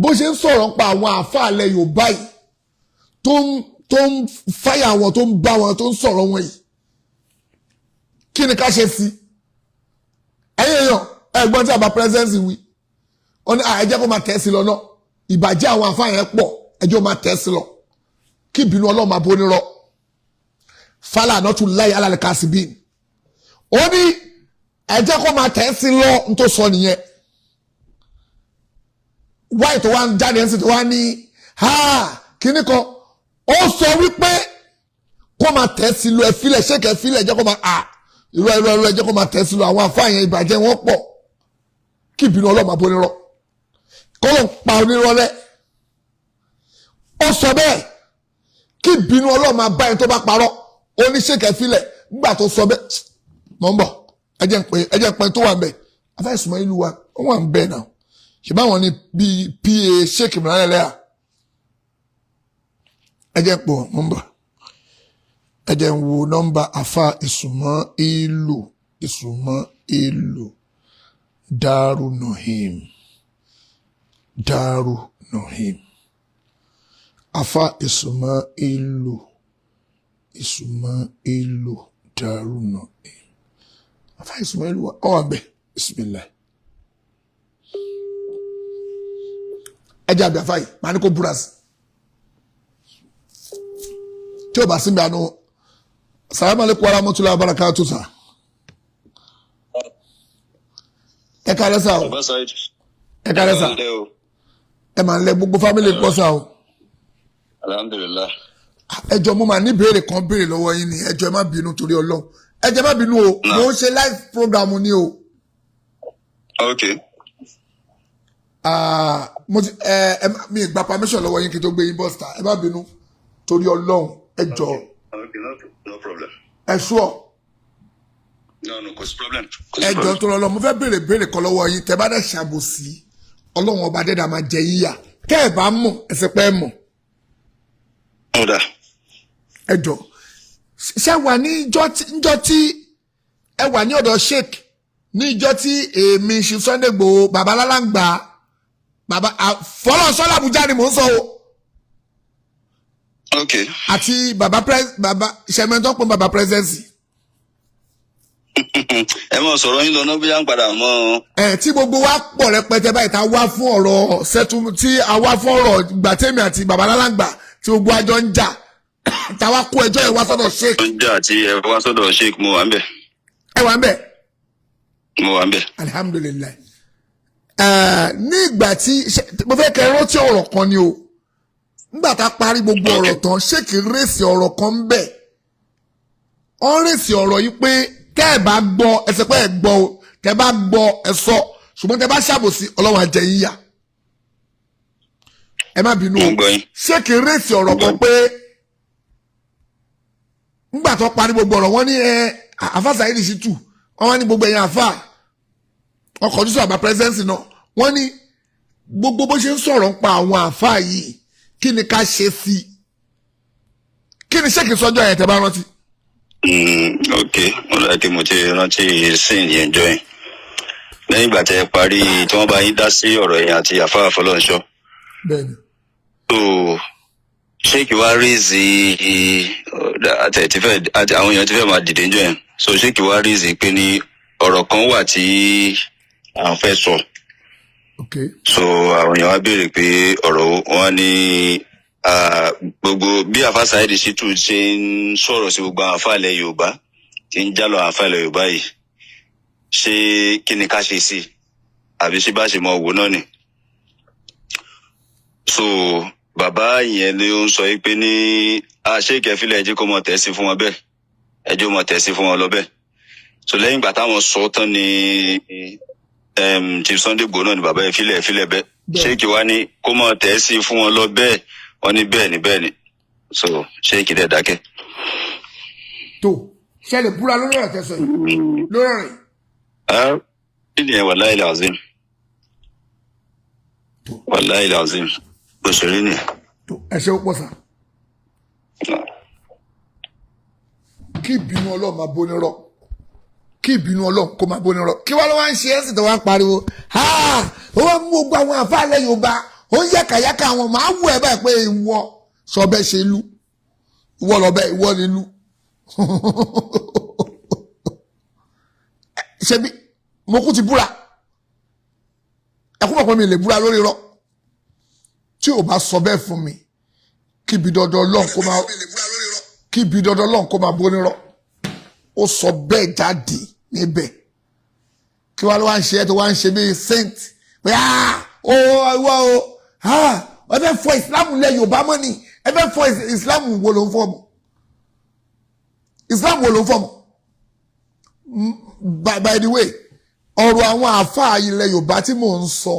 [SPEAKER 1] bó ṣe ń sọ̀rọ̀ pa àwọn àfa alẹ́ Yorùbá yìí, tó ń fáyà wọn, tó ń bá wọn, tó ń sọ̀rọ̀ wọn yìí, kí ni ká ṣe sí? Ẹ̀yin èèyàn, ẹ̀gbọ́n tí a bá presence wí, wọ́n ní ẹ jẹ́ kó máa tẹ̀ sí lọ náà. Ìbàjẹ́ àwọn àfa yẹn pọ̀, ẹ jẹ́ kó máa tẹ̀ sí lọ, kí ìbínú Ọlọ́run máa bó nírọ̀. Fálà náà tún láyé alálẹ̀ kásìbín, ó ní ẹ jẹ́ kó máa tẹ̀ sí lọ. N tó sọ nìyẹn. Wáyé tó wá ń jáde ẹ̀ ń sì tó wá ní ha kíní kan, ó sọ wípé kó máa tẹ̀ sí lọ, ẹ filẹ̀, ṣéèkì, ẹ filẹ̀, ẹ jẹ́ kó máa à irọ́ irọ́ irọ́, ẹ jẹ́ kó máa tẹ̀ sí lọ. Àwọn àfáà yẹn, ìbàjẹ́ wọn pọ̀, kí ìbínú Ọlọ́run máa bó nírọ̀, kó ló ń pa onírọ́ rẹ́. Ó sọ bẹ́ẹ̀, kí ìbínú Ọlọ́run máa bá ẹni tó bá parọ́. Ó ní ṣéèkì, ẹ filẹ̀. Nígbà tó sọ bẹ́ẹ̀, mọ̀ ń bọ̀, ẹ jẹ́ ń pè, ẹ jẹ́ ń pè tó wà ń bẹ̀. Afẹ́ ìsúnmọ́ ìlú wa, ó wà ń bẹ̀ náà. Ṣe báwọn ni bíi pa Sheikh Imran Eleha? Ẹ jẹ́ ń pò, mọ̀ ń bọ̀, ẹ jẹ́ ń wo nọ́mbà afa ìsúnmọ́ ìlú, ìsúnmọ́ ìlú Daru Nohim, Daru Nohim, afa ìsúnmọ́ ìlú, ìsúnmọ́ ìlú Daru Nohim, afa ìsúnmọ́ ìlú wa ọ wà ń bẹ̀. Bismillah. Ẹ jẹ́ àbí afa yìí màá ní kó búra sí tí o bá sí mi àánú. Salamu aleykum wa rahmatulahi wa barakatu sa. Ẹ kálẹ́ sá o.
[SPEAKER 2] Baba Saheed.
[SPEAKER 1] Ẹ kálẹ́ sá.
[SPEAKER 2] Ẹ o.
[SPEAKER 1] Ẹ máa ń lẹ gbogbo family pọ̀ sá o.
[SPEAKER 2] Alhamdulillah.
[SPEAKER 1] Ẹ jọ̀ọ́, mo máa ní béèrè kan béèrè lọ́wọ́ yín ni. Ẹ jọ̀ọ́, ẹ má bínú torí Ọlọ́run, ẹ jọ̀ọ́, ẹ má bínú o. Mo ń ṣe live program ni o.
[SPEAKER 2] Okay.
[SPEAKER 1] Ah, mo ti ẹ ẹ mi ì gba permission lọ́wọ́ yín kí n tó gbé yín bọ́ síta. Ẹ má bínú torí Ọlọ́run, ẹ jọ̀ọ́.
[SPEAKER 2] Okay, no problem.
[SPEAKER 1] Ẹ ṣúọ̀?
[SPEAKER 2] No, kò sí problem. Kò sí
[SPEAKER 1] Ẹ jọ̀ọ́,
[SPEAKER 2] problem.
[SPEAKER 1] tó lọ́lọ́, mo fẹ́ béèrè béèrè kan lọ́wọ́ yín. Tẹ́ bá dẹ̀ ṣàbòsí, Ọlọ́run ọba dẹ́dà máa jẹ yíyà. Kẹ́ ẹ bá mọ̀, ẹsẹ̀ pẹ́ mọ̀.
[SPEAKER 2] Ọ̀dà.
[SPEAKER 1] Ẹ jọ̀ọ́, ṣé wà ní ìjọ́ tí ẹ wà ní ọ̀dọ̀ Sheikh ní ìjọ́ tí èmi ṣe Sunday Igboho, bàbá Lálàǹgbà Bàbá Fọlọ́nṣọ́ l'Àbújá ni mò ń sọ o.
[SPEAKER 2] Ok.
[SPEAKER 1] Àti bàbá pres, bàbá sẹmẹtọ pé bàbá presidency.
[SPEAKER 2] Ẹ mọ̀ sọ̀rọ̀ yín lọ náà, bí à ń padà mọ́.
[SPEAKER 1] Ẹ tí gbogbo wa pọ̀ rẹpẹtẹ báyìí, tá a wá fún ọ̀rọ̀ sẹ́tù, tí a wá fún ọ̀rọ̀ gbàtẹ́mi àti bàbá lálàgbà, tí gbogbo àjọ ń jà, tá a wá kó ẹjọ́ yẹn wá sọ́dọ̀ Sheikh.
[SPEAKER 2] Ó ń jà tí ẹ wá sọ́dọ̀ Sheikh, mo wà ń bẹ̀.
[SPEAKER 1] Ẹ wà ń bẹ̀.
[SPEAKER 2] Mo wà ń bẹ̀.
[SPEAKER 1] Alihamudulilayi. Ní ìgbà tí mo fẹ́ kẹ́ ẹ rántí ọ̀rọ̀ kan ni o. Nígbà tá a parí gbogbo ọ̀rọ̀ tán, Sheikh raise ọ̀rọ̀ kan ń bẹ̀. Wọ́n raise ọ̀rọ̀ yìí pé tẹ́ ẹ bá gbọ́, ẹ sọ pé ẹ gbọ́ o. Tẹ́ ẹ bá gbọ́, ẹ sọ, ṣùgbọ́n tẹ́ ẹ bá ṣàbòsí, Ọlọ́run á jẹ yín yà. Ẹ má bínú
[SPEAKER 2] Mo
[SPEAKER 1] o.
[SPEAKER 2] ń gbọ́ yín.
[SPEAKER 1] Sheikh raise ọ̀rọ̀ kan pé nígbà tó parí gbogbo ọ̀rọ̀, wọ́n ní ẹ àfa Saheed Shittu, wọ́n wá ní gbogbo ẹ̀yìn àfa, wọ́n kọjú sí àbá presidency náà, wọ́n ní gbogbo bó ṣe ń sọ̀rọ̀ ń pa àwọn àfa yìí, kí ni ká ṣe sí i? Kí ni Sheikh sọ́jọ́ yẹn, tẹ́ bá rántí?
[SPEAKER 2] Ok, mo lọ kí mo ti rántí sin yẹn jọ yẹn lẹ́yìn ìgbà tẹ́ ẹ parí, tí wọ́n bá yín dá sí ọ̀rọ̀ yẹn àti àfa Fọlọ́nṣọ́.
[SPEAKER 1] Bẹ́ẹ̀ni.
[SPEAKER 2] So Sheikh wá raise àti ti fẹ́ àti àwọn èèyàn ti fẹ́ máa dìde jọ yẹn. So Sheikh wá raise pé ní ọ̀rọ̀ kan wà tí àwọn fẹ́ sọ. So àwọn èèyàn wá béèrè pé ọ̀rọ̀ wọn ní, gbogbo bí àfa Saheed Shittu ṣe ń sọ̀rọ̀ sí gbogbo àwọn àfa ilẹ̀ Yorùbá, tí ń jálọ àwọn àfa ilẹ̀ Yorùbá yìí, ṣé kí ni ká ṣe sí i, àbí ṣé bá ṣe mọ òwò náà ni? So bàbá yẹn ló ń sọ yìí pé ní ṣé ìkẹfílẹ̀, ẹ jẹ́ kó mọ tẹ̀ sí fún wọn bẹ́ẹ̀, ẹ jẹ́ kó mọ tẹ̀ sí fún wọn lọ bẹ́ẹ̀. So lẹ́yìn ìgbà táwọn sọ tán ni Chief Sunday Igboho náà ni bàbá yẹn filẹ̀ filẹ̀ bẹ́ẹ̀. Ṣéèkì wa ní kó mọ tẹ̀ sí fún wọn lọ bẹ́ẹ̀, wọ́n ní bẹ́ẹ̀ ni, bẹ́ẹ̀ ni. So Sheikh dẹ̀ dákẹ́.
[SPEAKER 1] Tó ṣe lè búra lórí ọ̀rọ̀ tẹ̀sán yìí, lórí ọ̀rọ̀ yìí?
[SPEAKER 2] Ah, kí ni ẹ? Wàláhì lazim, wàláhì lazim, òṣèré ni.
[SPEAKER 1] Tó ẹ ṣe ó pọ̀ sá. Kí ìbínú Ọlọ́run máa bóni rọ, kí ìbínú Ọlọ́run kó máa bóni rọ. Kí wọ́n ló wá ń ṣe é sì tó wá ń pariwo, ha, ó wá mú gbogbo àwọn àfáàlẹ̀ Yorùbá, ó ń yàkàyàkà àwọn máa wù ẹ́ báyìí pé ìwọ sọbẹ̀ ṣe lú, ìwọ lọ́bẹ̀, ìwọ nílú. Ṣebí mo kú ti búra, ẹkú mọ̀ pé mi lè búra lórí irọ́. Tí ò bá sọ bẹ́ẹ̀ fún mi, kí ibi dandan Ọlọ́run kó máa, kí ibi dandan Ọlọ́run kó máa bó nírọ́. Ó sọ bẹ́ẹ̀ jáde níbẹ̀. Kí wàá ló wá ń ṣe é tó wá ń ṣe bíi saint pé ó ìwọ o, ẹ fẹ́ fọ Ìsìlámù lẹ Yorùbá mọ́ ni, ẹ fẹ́ fọ Ìsìlámù. Wo ló ń fọ mọ́? Ìsìlámù wo ló ń fọ mọ́? By the way, ọ̀rọ̀ àwọn àáfàá ilẹ̀ Yorùbá tí mò ń sọ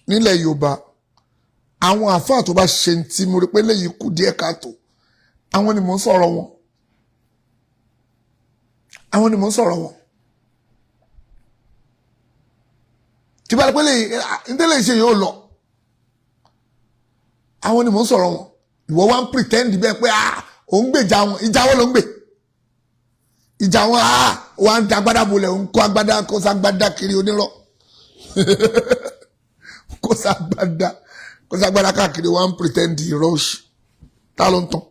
[SPEAKER 1] nílẹ̀ Yorùbá, àwọn àáfàá tó bá ṣe ń tí mo rí pé léyìí kù díẹ̀ káàtó, àwọn ni mò ń sọ̀rọ̀ wọn, àwọn ni mò ń sọ̀rọ̀ wọn. Tí bá rí pé léyìí ndélé ṣe yóò lọ, àwọn ni mò ń sọ̀rọ̀ wọn. Ìwọ wá ń pretend bẹ́ẹ̀ pé òun gbèjà wọn. Ìjà wọn ló ń gbè? Ìjà wọn wà ń da agbádá bolẹ̀, òun kó agbádá, kó sagbádá kiri, onírọ́, kó sagbádá, kó sagbádá káàkiri, wà ń pretend rush. Ta ló ń tán?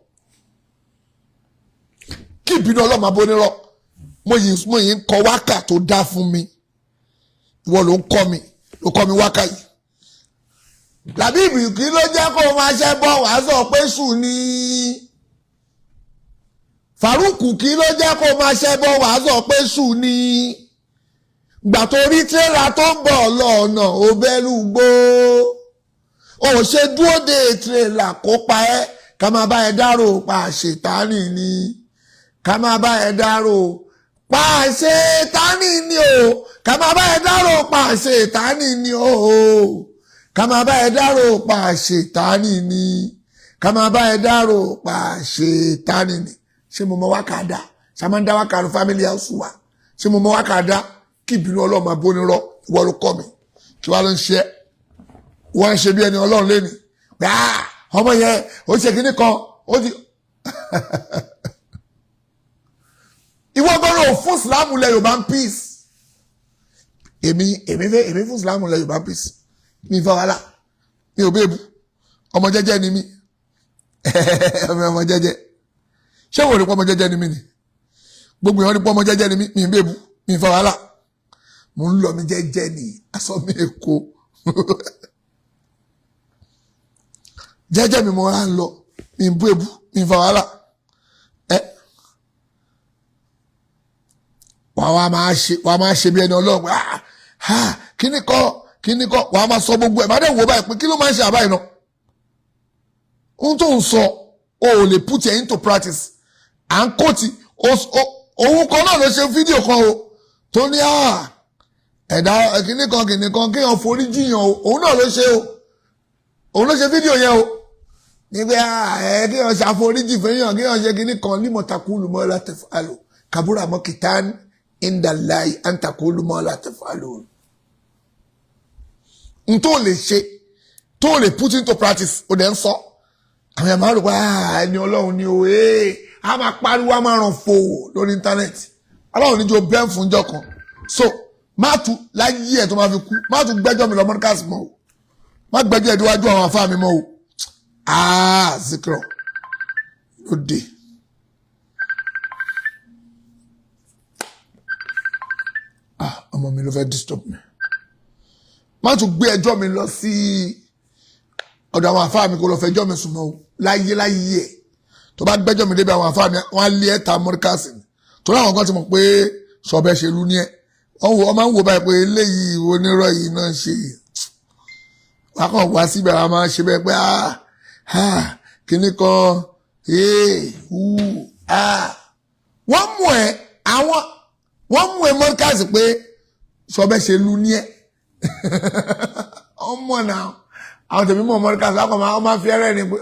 [SPEAKER 1] Kí ìbínú ọlọ́mọ abónírọ́. Mo yìí ń kọ wákà tó dá fún mi, ìwọ ló ń kọ́ mi, ló kọ́ mi wákà yìí. Làbíbì, kí ló jẹ́ kó máa ṣẹ́ bọ́? Wàá sọ pé sùn ni. Faruku, kí ló jẹ́ kó máa ṣẹ́ bọ́? Wàá sọ pé sùn ni. Gbà tó rí tírélà tó ń bọ̀ lọ́nà, ó bẹ́rù gbó, ó ṣe dúró de tírélà kó pa ẹ́. Ká máa bá ẹ dárò pa àṣetánì ni, ká máa bá ẹ dárò pa àṣetánì ni o, ká máa bá ẹ dárò pa àṣetánì ni o, ká máa bá ẹ dárò pa àṣetánì ni, ká máa bá ẹ dárò pa àṣetánì ni. Ṣé mo mọ wákà dá? Ṣé a máa ń dá wákà lu family house wa? Ṣé mo mọ wákà dá? Kí ìbínú Ọlọ́run máa bó nírọ́. Ìwọ ló kọ́ mi. Kí wàá ló ń ṣe é? Wọ́n ń ṣe bí ẹni Ọlọ́run lé ní ọmọ yẹn, ó ṣe kíní kan, ó ti ìwọ gbọ́dọ̀ fún Ìsìlámù lẹ Yorùbá ń peace. Èmi fẹ́, èmi fún Islam lẹ Yorùbá peace. Mi fa wàhálà, mi ò bẹ́ẹ̀ bu. Ọmọ jẹ́jẹ́ ni mí, ọmọ jẹ́jẹ́. Ṣé wò ó rí pọ́ ọmọ jẹ́jẹ́ ni mí ni? Gbogbo èèyàn rí pọ́ ọmọ jẹ́jẹ́ ni mí. Mi ò bẹ́ẹ̀ bu, mi fa wàhálà, mo ń lọ mi jẹ́jẹ́ ni, aṣọ mi èkó jẹ́jẹ́ mi, mo rà ń lọ, mi ń bú ebu, mi ń fa wàhálà. Ẹ wàá wá máa ṣe, wàá máa ṣe bí ẹni Ọlọ́run pé, ah ah, kíní kọ́, kíní kọ́, wàá máa sọ gbogbo ẹ̀. Má dẹ̀ wò báyìí pé kí ló máa ń ṣe àbáyìí náà. Ohun tó ń sọ, o ò lè put it into practice. À ń kóòtì òun kan náà ló ṣe fídíò kan o tó ní à ẹ̀dá kíní kan, kíní kan, kéèyàn forí jiyàn o. Òun náà ló ṣe o, òun ló ṣe fídíò yẹn o, nígbà ẹ kéèyàn ṣàforíjì fẹ́yàn, kéèyàn ṣe kíní kan. Lima taqulu ma la taf'alu, kabura maqitan indallahi an taqulu ma la taf'alu. N tó lè ṣe, tó lè put into practice, o dẹ̀ ń sọ. Àwọn èèyàn máa rò pé ẹni Ọlọ́run ni o. Ee, a máa pariwo, a máa ràn fò lórí íńtánẹ́ẹ̀tì. Ọlọ́run níjó bẹ́ẹ̀ fún jọ kan. So má tu láyé ẹ̀ tó máa fi kú, má tún gbẹ́jọ́ mi lọ mọ́díkàsì mọ́ o, má gbẹ́jọ́ ẹ̀ díwájú àwọn afá mi mọ́ o. Ah, zikro lóde. Ah, ọmọ mi ló fẹ́ disturb mi. Má tún gbé ẹjọ́ mi lọ sí ọ̀dọ̀ àwọn àfáà mi kó lọ fẹjọ́ mi sùn mọ́ o. Láyé láyé ẹ̀, tó bá gbẹ́jọ́ mi débi àwọn àfáà mi, wọ́n á lé ẹ̀ta mọ́ríkàsì ni, torí àwọn kan ti mọ̀ pé sọ̀bẹ ṣe lu ní ẹ̀. Wọ́n máa ń wò báyìí pé eléyìí onírọ̀ yìí náà ṣe. Wọ́n á kàn wá síbẹ̀, wọ́n máa ṣe bẹ́ẹ̀ pé ah ah, kíní kan, ee hu ah. Wọ́n mú ẹ, àwọn wọ́n mú ẹ mọ́ríkàsì pé sọ̀bẹ ṣe lu ní ẹ̀. Ọmọ náà, àwọn tèmi mọ̀ mọ́ríkàsì, wọ́n kàn máa fi ẹrẹ́ ni pé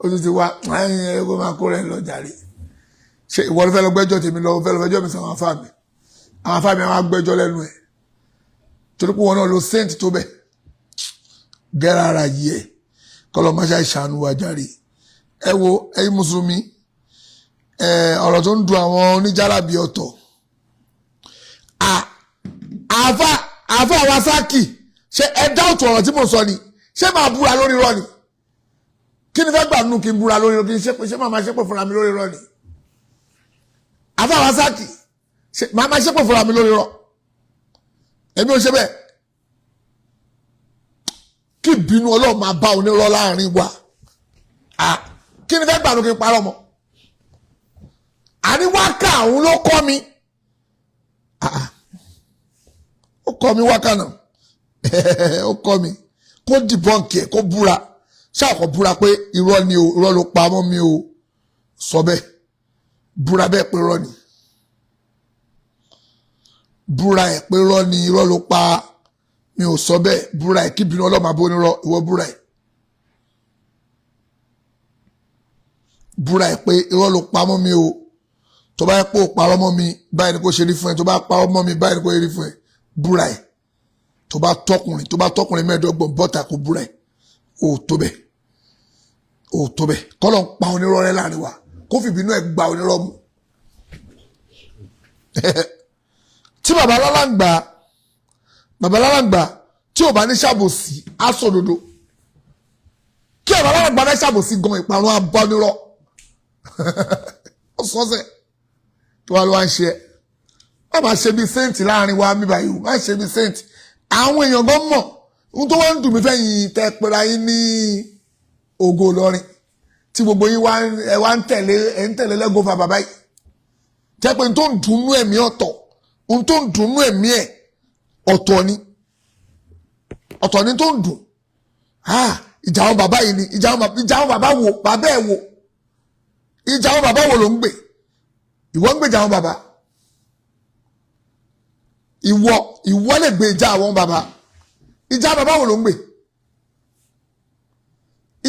[SPEAKER 1] ó tún ti wá ẹ̀yìn ẹ̀, kó máa kó rẹ̀ lọ jàre. Ṣe ìwọ ló fẹ́ lọ gbẹ́jọ́ tèmi lọ, fẹ́ lọ fẹjọ́ mi sàwọn afá mi? Àwọn afá mi àwọn agbẹ́jọ́ lẹ́nu ẹ̀, torí pé wọn náà lo saint tó bẹ̀ gẹ́rẹ́ ara yìí ẹ̀. Kọ́lọ́ máṣá ìṣàánú wa jàre. Ẹ wo, ẹ̀yin mùsùlùmí, ọ̀rọ̀ tó ń dùn àwọn oníjàlábí ọ̀tọ̀. Àfa Wasaki, ṣe ẹ dáùtù ọ̀rọ̀ tí mo sọ ni? Ṣé máa búra lórí irọ́ ni? Kí ni fẹ́ gbà nù kí n búra lórí irọ́? Kí n ṣe, ṣé máa máa ṣépè fúnra mi lórí irọ́ ni? Àfa Wasaki, ṣe máa máa ṣépè fúnra mi lórí irọ́? Èmi ò ṣe bẹ́ẹ̀. Kí ìbínú Ọlọ́run máa bá onírọ́ láàrin wa. Kí ni fẹ́ gbà nù kí n parọ́ mọ́? Àní wákà òun ló kọ́ mi. Ó kọ́ mi wákà náà, ó kọ́ mi. Kó dìbọ́ǹkì ẹ̀, kó búra, ṣáà kó búra pé irọ́ ni o, irọ́ ló pa mọ́ mi o. Sọ bẹ́ẹ̀, búra bẹ́ẹ̀ pé irọ́ ni. Búra ẹ̀ pé irọ́ ni, irọ́ ló pa mi ò sọ bẹ́ẹ̀. Búra ẹ̀ kí bínú Ọlọ́run máa bó onírọ́. Ìwọ búra ẹ̀, búra ẹ̀ pé irọ́ ló pa mọ́ mi o. Tó bá yẹ pé ó parọ́ mọ́ mi, báyìí ni kò ṣe rí fún ẹ. Tó bá parọ́ mọ́ mi, báyìí ni kò ṣe rí fún ẹ. Búra ẹ̀. Tó bá tọkùnrin, tó bá tọkùnrin 25, bọ́tà kò búra ẹ̀. Ó tó bẹ́ẹ̀, ó tó bẹ́ẹ̀. Kọ́lọ̀ ń pa onírọ́ rẹ láàrin wa, kó fìbínú ẹ̀ gba onírọ́ mu. Tí bàbá alálàǹgbà, bàbá alálàǹgbà tí ò bá ní ṣàbòsí, á sòdodo. Kí bàbá alálàǹgbà bá ṣàbòsí gan, ìparun á bá onírọ́. Ó sọ́sẹ̀ tí wàá ló wá ń ṣe ẹ́. Má máa ṣe bí saint láàrin wa mi báyìí o, má ṣe bí saint. Àwọn èèyàn gan mọ̀. Ohun tó wá ń dùn mí fẹ́yìn tẹ́ pera yín ní Ògo Ìlọrin, tí gbogbo yín wá ẹ wá ń tẹ̀lé, ẹ ń tẹ̀lé lẹ́gọ́fà bàbá yìí, jẹ́ pé ohun tó ń dùnnú ẹ̀mí ọ̀tọ̀, ohun tó ń dùnnú ẹ̀mí ẹ̀ ọ̀tọ̀ ni, ọ̀tọ̀ ni tó ń dùn. Ìjà àwọn bàbá yìí ni ìjà àwọn bàbá wo, bàbá ẹ̀ wo, ìjà àwọn bàbá wo ló ń gbè? Ìwọ ń gbèjà àwọn bàbá? Ìwọ lè gbé ìjà àwọn bàbá? Ìjà bàbá wo ló ń gbè?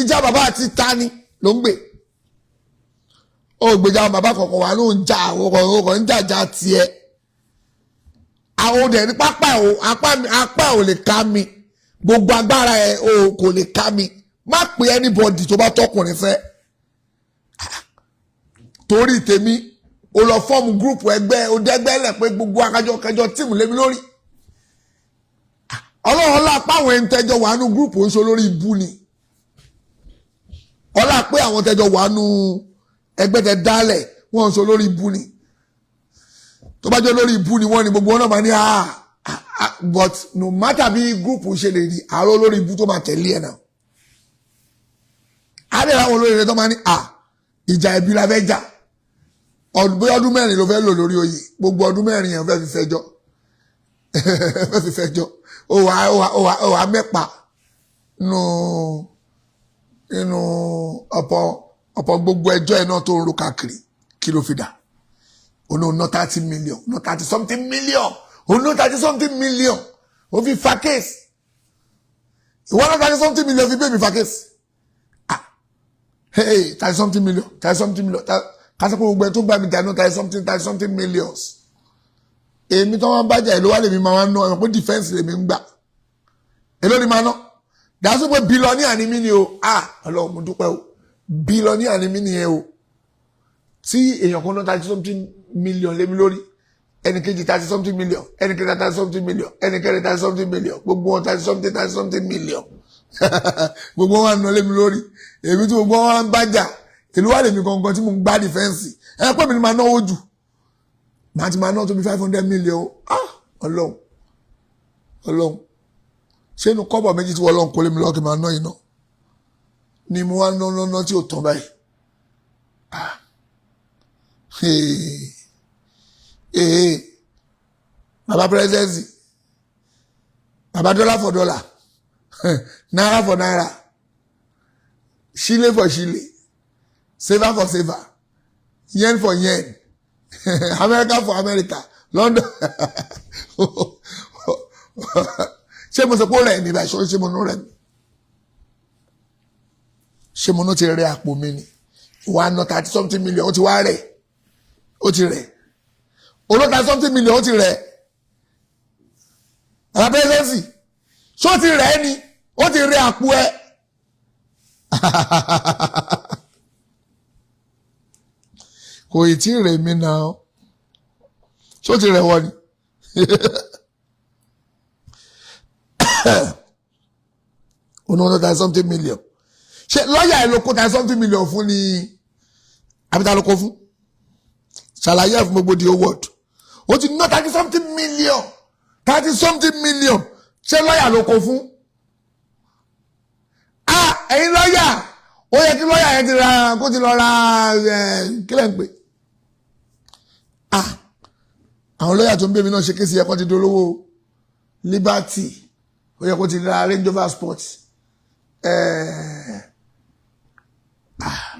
[SPEAKER 1] Ìjà bàbá àti tani ló ń gbè? Ó gbèjà àwọn bàbá kọ̀ọ̀kan wà ló ń jà, àwọn ọkọ̀ ń jàjà tiẹ̀. Àwọn òde ní pápá ò, apá ò lè ká mi, gbogbo agbára ẹ o kò lè ká mi. Má pe anybody tó bá tọkùnrin fẹ́ torí tèmi. O lọ form group ẹgbẹ́, o dẹ́gbẹ́ lẹ̀ pé gbogbo akájọ kẹjọ team lémi lórí. Ọlọ́run ọlá pé àwọn ẹni tẹ́jọ wà nù group ń ṣe olórí ibú ni. Ọlá pé àwọn tẹ́jọ wà nù ẹgbẹ́ tẹ dálẹ̀, wọ́n ń ṣe olórí ibú ni. Tó bá jẹ́ olórí ibú ni wọ́n ní, gbogbo wọn náà máa ní, "Ah ah." But no matter bí group ṣe lè rí, àárọ̀ olórí ibú tó máa tẹ̀lé ẹ̀ náà, á dẹ̀ láwọn olórí rẹ̀ tó máa ní, "Ah, ìjà ẹbí la fẹ́ jà." Ọdún, bóyá ọdún 4 ló fẹ́ lò lórí oyè, gbogbo ọdún 4 yẹn fẹ́ fi fẹjọ́. Ó wà mẹ́pa nínú ọ̀pọ̀ gbogbo ẹjọ́ ẹ̀ náà tó ń ro káàkiri. Kí ló fi dà? Ó ní ná 30 million, ná 30 something million, ó ná 30 something million, ó fi fa case. Ìwọ ná 30 something million fi bẹ́ẹ̀ mi fa case. Ah, hey, 30 something million, 30 something million, kásán pé gbogbo ẹ tó bá mi jà ná 30 something, 30 something millions. Èmi tó wọn bá jà, èló wà lèmi máa wá ná? Ẹ̀ pé defence lèmi ń gbà, èló ni máa ná? Dàsú pé billionaire ni mí ni o. Ah, Ọlọ́run, mo dúpẹ́ o. Billionaire ni mí nìyẹn o. Tí èèyàn kan ná 30 something million lémi lórí, ẹnì kejì 30 something million, ẹnì kẹta 30 something million, ẹnì kẹrin 30 something million, gbogbo wọn 30 something, 30 something million, gbogbo wọn ná lémi lórí. Èmi tí gbogbo wọn bá jà, èló wà lèmi gangan tí mo ń gbá defence? Ẹ pé mi ni máa náwó jù, màá ti máa ná tó bí 500 million. Ah, Ọlọ́run, Ọlọ́run, ṣé inú kọ́bọ̀ méjì tí wọ́n lọ́n kó lé mi lọ́wọ́ kí n máa ná iná ni mo wá ná ná ná tí ò tán báyìí? Ah, ee, baba presidency, baba dollar for dollar, naira for naira, shilling for shilling, CFA for CFA, yen for yen, America for America, London. Ṣé mo sọ pé ó rẹ̀ mí báyìí? Ṣé mo ní rẹ̀ mí? Ṣé mo ní ti rẹ̀ àpò mi ni? Wàá ná 30 something million, ó ti wá rẹ̀, ó ti rẹ̀. Olóò 30 something million, ó ti rẹ̀. Bàbá presidency, ṣó ti rẹ̀ ni? Ó ti rẹ̀ àpò ẹ̀. Kò ì tí ì rẹ̀ mí náà. Ṣó ti rẹ̀ wọ́n ni? Ó ní wọ́n 30 something million. Ṣé lọ́ọ̀yà ẹ̀ ló kó 30 something million fún ni, àbí ta ló kó fún? Ṣàlàyé ẹ̀ fún gbogbo the whole world. Ó ti ná 30 something million, 30 something million. Ṣé lọ́ọ̀yà ló kó fún? Ah, ẹ̀yin lọ́ọ̀yà, ó yẹ kí lọ́ọ̀yà yẹn ti ra, kó ti lọ ra kílẹ̀ ń pè. Ah, àwọn lọ́ọ̀yà tó ń bẹ̀ mí náà ṣe case yẹ kó ti dolówó. Liberty, ó yẹ kó ti ra Range Rover Sport. Ah,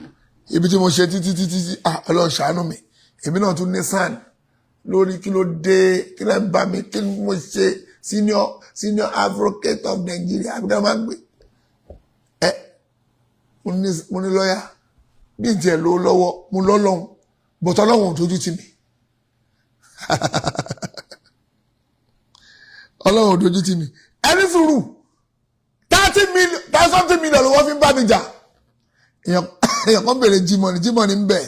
[SPEAKER 1] ibi tí mo ṣe títí títí tí, ah, Ọlọ́run ṣàánú mi, èmi náà tún ní SAN lórí. Kí ló dé? Kí lẹ́ ń bá mi? Kí ni mo ṣe? Senior Advocate of Nigeria, àbí kí ló máa ń gbé ẹ? Mo ní lọ́yà bí n tiẹ̀ lówó lọ́wọ́, mo lọ́lọ́hún, bọ̀tọ̀ Ọlọ́run ò tójú tì mí. Ọlọ́run ò dojú tì mí. Ẹni sùúrù, 30 million, 30 something million ló wọ́n fi ń bá mi jà. Èèyàn kan béèrè G-Money. G-Money ń bẹ̀,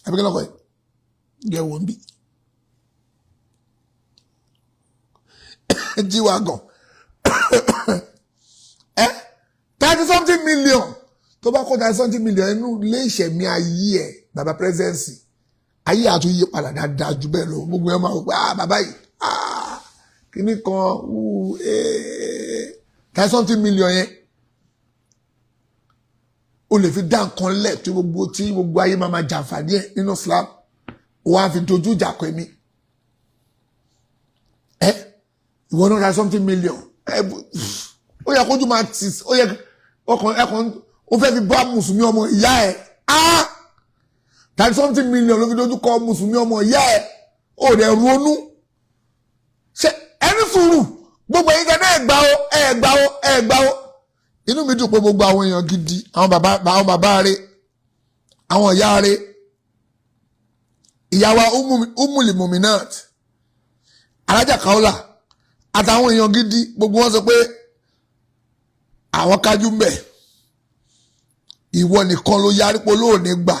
[SPEAKER 1] àbí kí lọ́kọ̀ yìí yẹ wò ń bí G-Wagon ẹ. 30 something million, tó bá kó 30 something million inú ilé ìṣẹ̀mí ayé ẹ̀, bàbá presidency, ayé àtúnyí padà dáadáa jù bẹ́ẹ̀ lọ. Gbogbo ẹ̀ máa wò pé, "Ah, bàbá yìí, ah, kíní kan wú ee." 30 something million yẹn, o lè fi dá nǹkan lẹ̀ tí gbogbo ayé máa ma jàǹfààní ẹ̀ nínú Islam. Wọ́n á fi dojú ìjà kọ èmi ẹ. Ìwọ náà 30 something million ẹ, ó yẹ kójú máa tì, ó yẹ ọkàn ẹkàn, ó fẹ́ fi bá mùsùlùmí ọmọ ìyá ẹ. Ah, 30 something million ló fi dojú kọ mùsùlùmí ọmọ ìyá ẹ. Ó dẹ̀ ronú. Ṣe ẹni sùúrù, gbogbo ẹ̀yin kan náà, ẹ gbà ó, ẹ gbà ó, ẹ gbà ó. Inú mi dùn pé gbogbo àwọn èèyàn gidi, àwọn bàbá rẹ̀, àwọn ìyá rẹ̀, ìyàwó Umuli Muminat, Alájà Kaola, àtàwọn èèyàn gidi, gbogbo wọn sọ pé àwọn kájú mbẹ. Ìwọ nìkan ló yarípo lóòní gbà.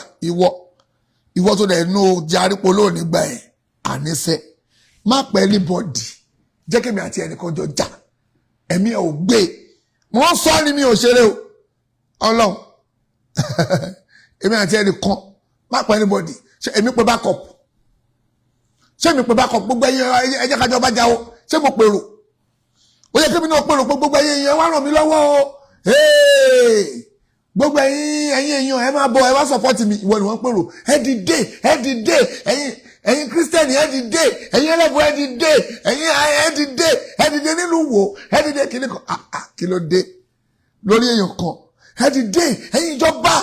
[SPEAKER 1] Ìwọ tó dẹ̀ nú yarípo lóòní gbà ẹ̀. Àníṣe má pẹ́ anybody, jẹ́ kémi àti ẹnìkan jọ jà. Ẹ̀mí ẹ̀ ò gbé. Mo ń sọ ni, mi ò ṣeré o. Ọlọ́run, èmi àti ẹnì kan má pa anybody. Ṣe èmi pé backup? Ṣé èmi pé backup? Gbogbo ẹ̀yin, ẹ jẹ́ kájọ bá jáwọ́. Ṣé mo pèrò? Ó yẹ kébì náà pèrò pé gbogbo ẹ̀yin èèyàn, wá ràn mí lọ́wọ́ o. Gbogbo ẹ̀yin èèyàn, ẹ máa bọ̀, ẹ wá support mi. Ìwọ ni wọ́n pèrò. Ẹ dìde, ẹ dìde, ẹ̀yin Christian, ẹ dìde, ẹ̀yin ẹlẹ́bùn, ẹ dìde, ẹ̀yin, ẹ dìde, ẹ dìde nílùú wo, ẹ dìde kìíní kan. Ah ah, kí ló dé lórí èèyàn kan? Ẹ dìde, ẹ̀yin ìjọba,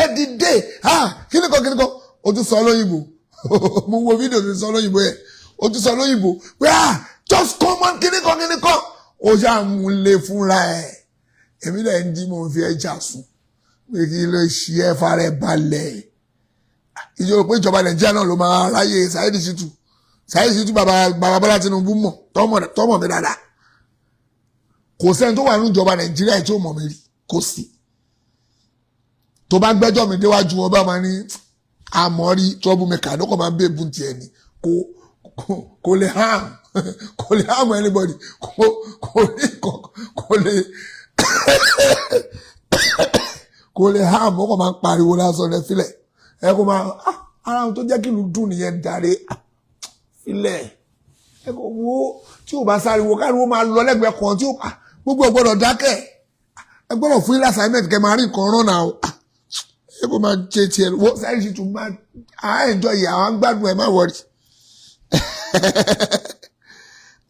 [SPEAKER 1] ẹ dìde, kíní kan kíní kan. O tún sọ lóyìnbó. Mo wo fídíò tó sọ lóyìnbó yẹn. O tún sọ lóyìnbó pé just come on, kíní kan kíní kan. O ṣàmúlẹ̀ fúnra ẹ̀. Èmi lẹ̀ ń jí, mo fi ẹja sùn pé kí ló ṣe ẹ́? Fara ẹ̀ balẹ̀. Ìjọba pé ìjọba Nàìjíríà náà ló máa ráyè Saheed Shittu. Saheed Shittu, bàbá bàbá Bọ́lá Tinubu mọ̀ tọ́mọ̀ mi dáadáa. Kò sẹ́ni tó wà ní ìjọba Nàìjíríà tí ó mọ̀ mi rí, kò sí. Tó bá gbẹ́jọ́ mi déwájú wọn, bá máa ní àmọ́rí trouble maker ló kàn máa ń bèbùn tiẹ̀ ni. Kò lè harm, kò lè harm anybody, kò ní kò lè kò lè harm. Ó kàn máa ń pariwo lásán. Rẹ filẹ̀, ẹ kó máa ara ohun tó jẹ́ kí ìlú dùn nìyẹn jàre. Filẹ̀, ẹ kò wo tí ò bá sáriwo, káriwo máa lọ lẹ́gbẹ̀ẹ́ kan tí ó gbogbo ò gbọ́dọ̀ dákẹ́. Ẹ gbọ́dọ̀ fún ilé assignment kẹ́ máa rí nǹkan rán náà. Ẹ kó máa ṣe tiẹ̀. Wo Saheed Shittu, máa à enjoy yìí. Àwọn gbádùn ẹ, má worry,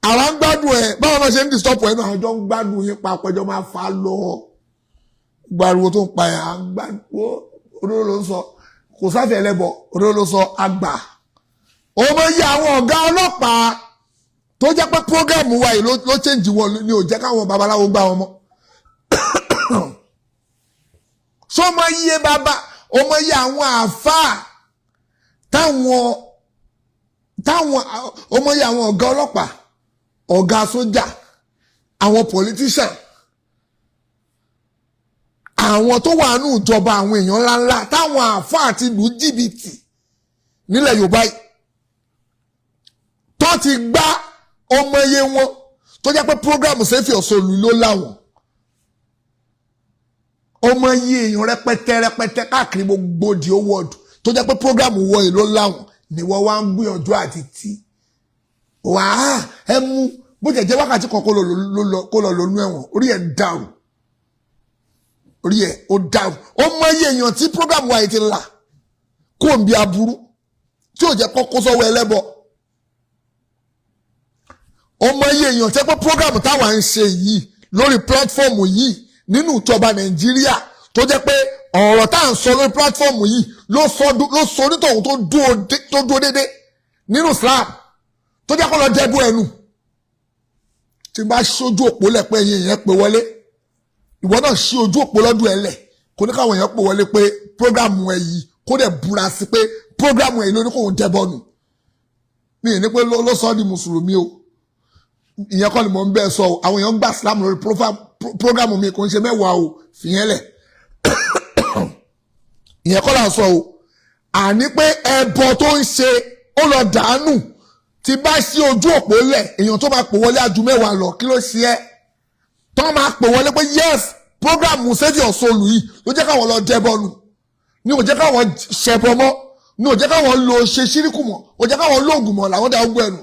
[SPEAKER 1] àwọn gbádùn ẹ. Báwọn máa ṣe ń disturb ẹ náà, àjọ ń gbádùn yín papọ̀, ẹjọ́ máa fa lọ gbariwo tó ń pa ẹ. À ń gbádùn. Òdodo ló ń sọ, kò sáfẹ́ ẹlẹ́bọ. Òdodo ló sọ àgbà. Ó máa yẹ àwọn ọ̀gá ọlọ́pàá tó jẹ́ pé program wa yìí ló change wọn, ni ò jẹ́ káwọn babaláwo gbá wọn mọ́. Ṣó máa yẹ bàbá? Ó máa yẹ àwọn àáfàá táwọn ó máa yẹ àwọn ọ̀gá ọlọ́pàá, ọ̀gá sójà, àwọn politician, àwọn tó wà nù ìjọba, àwọn èèyàn ńláńlá táwọn àáfàá ti lù jìbìtì nílẹ̀ Yorùbá yìí tó ti gbá ọmọ iye wọn, tó jẹ́ pé program Save Your Soul ló láwọn ọmọ iye èèyàn rẹpẹtẹ rẹpẹtẹ káàkiri gbogbo the whole world, tó jẹ́ pé program wọ èlò láwọn ni wọ́n wá ń gbìyànjú àti tí wàá ẹ mú. Bó jẹ́ jẹ́ wákàtí kan kó lọ lónú ẹ̀wọ̀n, orí ẹ̀ dàrú, orí ẹ̀ ó dàrú. Ó mọ iye èèyàn tí program wa yìí ti là kó n bí aburú tí ò jẹ́ kó sọ́wọ́ ẹlẹ́bọ. Ó mọ iye èèyàn tẹ́ pé program táwa ń ṣe yìí lórí platform yìí nínú ìjọba Nàìjíríà, tó jẹ́ pé ọ̀rọ̀ tá à ń sọ lórí platform yìí ló sọ onítọ̀hún tó dúró dédé nínú Islam, tó jẹ́ kó lọ dẹ́bù ẹnu. Tí n bá ṣojú òpó lẹ̀ pé ẹ̀yin èèyàn pè wọlé, ìwọ náà ṣí ojú òpó lọ́dún ẹ̀ lẹ̀, kò ní káwọn èèyàn pè wọlé pé program ẹ̀ yìí, kó dẹ̀ búra sí pé program ẹ̀ yìí ló ní kóun dẹ́bọ̀ nù. Mi ì ní pé ló sọ ọ́ di mùsùlùmí o. Ìyẹn kọ́ ni mò ń bẹ́ẹ̀ sọ o. Àwọn èèyàn ń gbà Islam lórí program mi, kò ń ṣe mẹ́wàá o. Fìyẹn lẹ̀, ìyẹn kọ́ là ń sọ o. Àní pé ẹbọ tó ń ṣe, ó lọ dànù. Tí bá sí ojú òpó lẹ̀, èèyàn tó máa pò wọlé ajú mẹ́wàá lọ. Kí ló ṣe ẹ́ tó máa pò wọlé pé yes, program Save Your Soul yìí ló jẹ́ káwọn lọ dẹ́bọ nù, ní ò jẹ́ káwọn ṣẹbọ mọ́, ní ò jẹ́ káwọn lo ṣe ṣíríkù mọ́, ò jẹ́ káwọn lóògùn mọ́, làwọn dá ogun ẹnu.